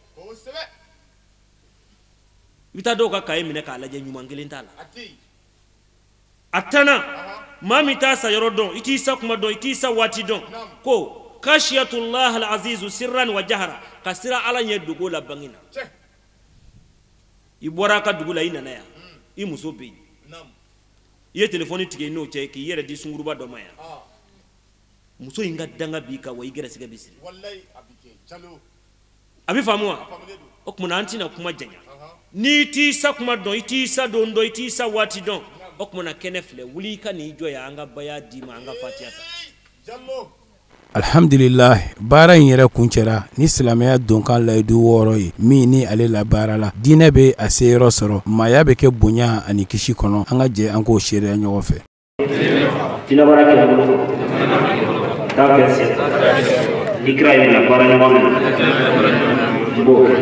i bɛ taa dɔw ka kaye minɛ k'a lajɛ ɲuman kelen t'a la a 10nan maa min t'a sa yɔrɔ dɔn i t'i sa kuma dɔn i t'i sa waati dɔn ko kashiyatullah alazizu sirran wa jahara ka sira ala ɲɛ dogo la bange na i bɔra a ka dugu la i nana yan i muso bɛ yen i ye telefɔni tigɛ i n'o cɛ k'i yɛrɛ di sunguruba dɔ ma yan muso in ka danga b'i kan wa i gɛrɛsɛgɛ bɛ siri a bɛ faamu wa o tuma na an tɛna kuma janya n'i t'i sa kuma dɔn i t'i sa don dɔn i t'i sa waati dɔn o tuma na kɛnɛ filɛ wuli i ka n'i jɔ yan an ka baya d'i ma an ka fatiya ta. Alhamdulillah baara in yɛrɛ kuncɛra ni silamɛya donkan layidu 6 ye min ni ale la baara la diinɛ bɛ a se yɔrɔ sɔrɔ maaya bɛ kɛ bonya ani kisi kɔnɔ an ka jɛ an k'o seereya ɲɔgɔn fɛ. Tinabara kɛ bolo taa kɛ sen ni kira ye na baara ɲɔgɔn min n b'o kɛ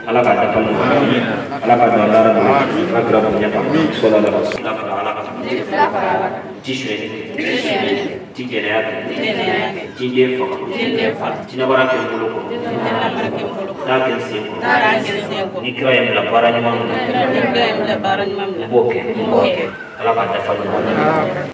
ala k'a dafa ɲɔgɔn ala k'a don ala bolo ala kira bonya kan sɔlɔ la fara ala kan ti sonyɛli kɛ ti jɛnɛya kɛ ti den faga tinabara kɛ n bolo kɔrɔ taa kɛ n sen kɔrɔ ni kira ye n bila baara ɲuman min na n b'o kɛ ala k'a dafa ɲɔgɔn.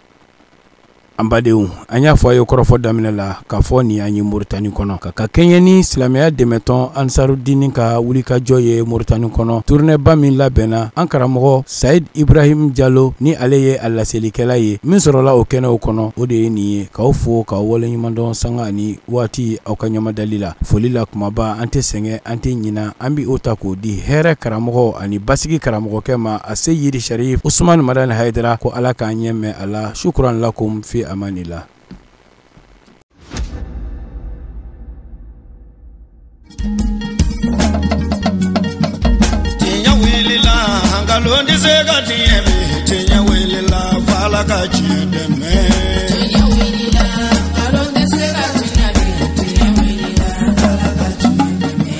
An badenw, an y'a fɔ a ye kɔrɔfɔ daminɛ la k'a fɔ nin y'an ye Moritani kɔnɔ ka kɛɲɛ ni silamɛya dɛmɛtɔn Ansarudini ka wulikajɔ ye Moritani kɔnɔ, tournée-ba min labɛnna an karamɔgɔ Sayid Ibrahim Jalo ni ale ye a laselikɛla ye. Min sɔrɔla o kɛnɛw kɔnɔ, o de ye nin ye. K'aw fo k'aw waleɲumandɔn sanga ani waati aw ka ɲamadali la. Foli la kumaba, an tɛ sɛgɛn, an tɛ ɲina, an bɛ o ta k'o di hɛrɛ karamɔgɔ ani basigi karamɔgɔkɛ ma, a Seyidi Sharif Usman Madani Hayidara, ko Ala k'an ɲɛ mɛn a la. Shukran lakum fi amanillah. Tiɲɛ wulila, nkalon tɛ se ka tiɲɛ bi. Tiɲɛ wulila, f'Ala ka tiɲɛ dɛmɛ. Tiɲɛ wulila, nkalon tɛ se ka tiɲɛ bi. Tiɲɛ wulila, f'Ala ka tiɲɛ dɛmɛ.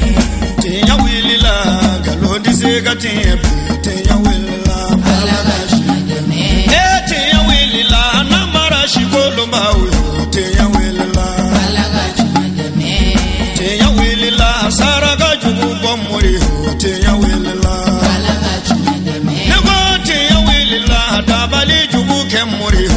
Tiɲɛ wulila, nkalon tɛ se ka tiɲɛ bi. Tiɲɛ wulila, f'Ala ka tiɲɛ dɛmɛ. E tiɲɛ wulila, namara sikolonbaw yo. Tiɲɛ wulila, f'Ala ka tiɲɛ dɛmɛ. Tiɲɛ wulila, saraka jugu bɔ mori yo. Tiɲɛ wulila, f'Ala ka tiɲɛ dɛmɛ. Ne ko tiɲɛ wulila, dabali jugu kɛ mori yo.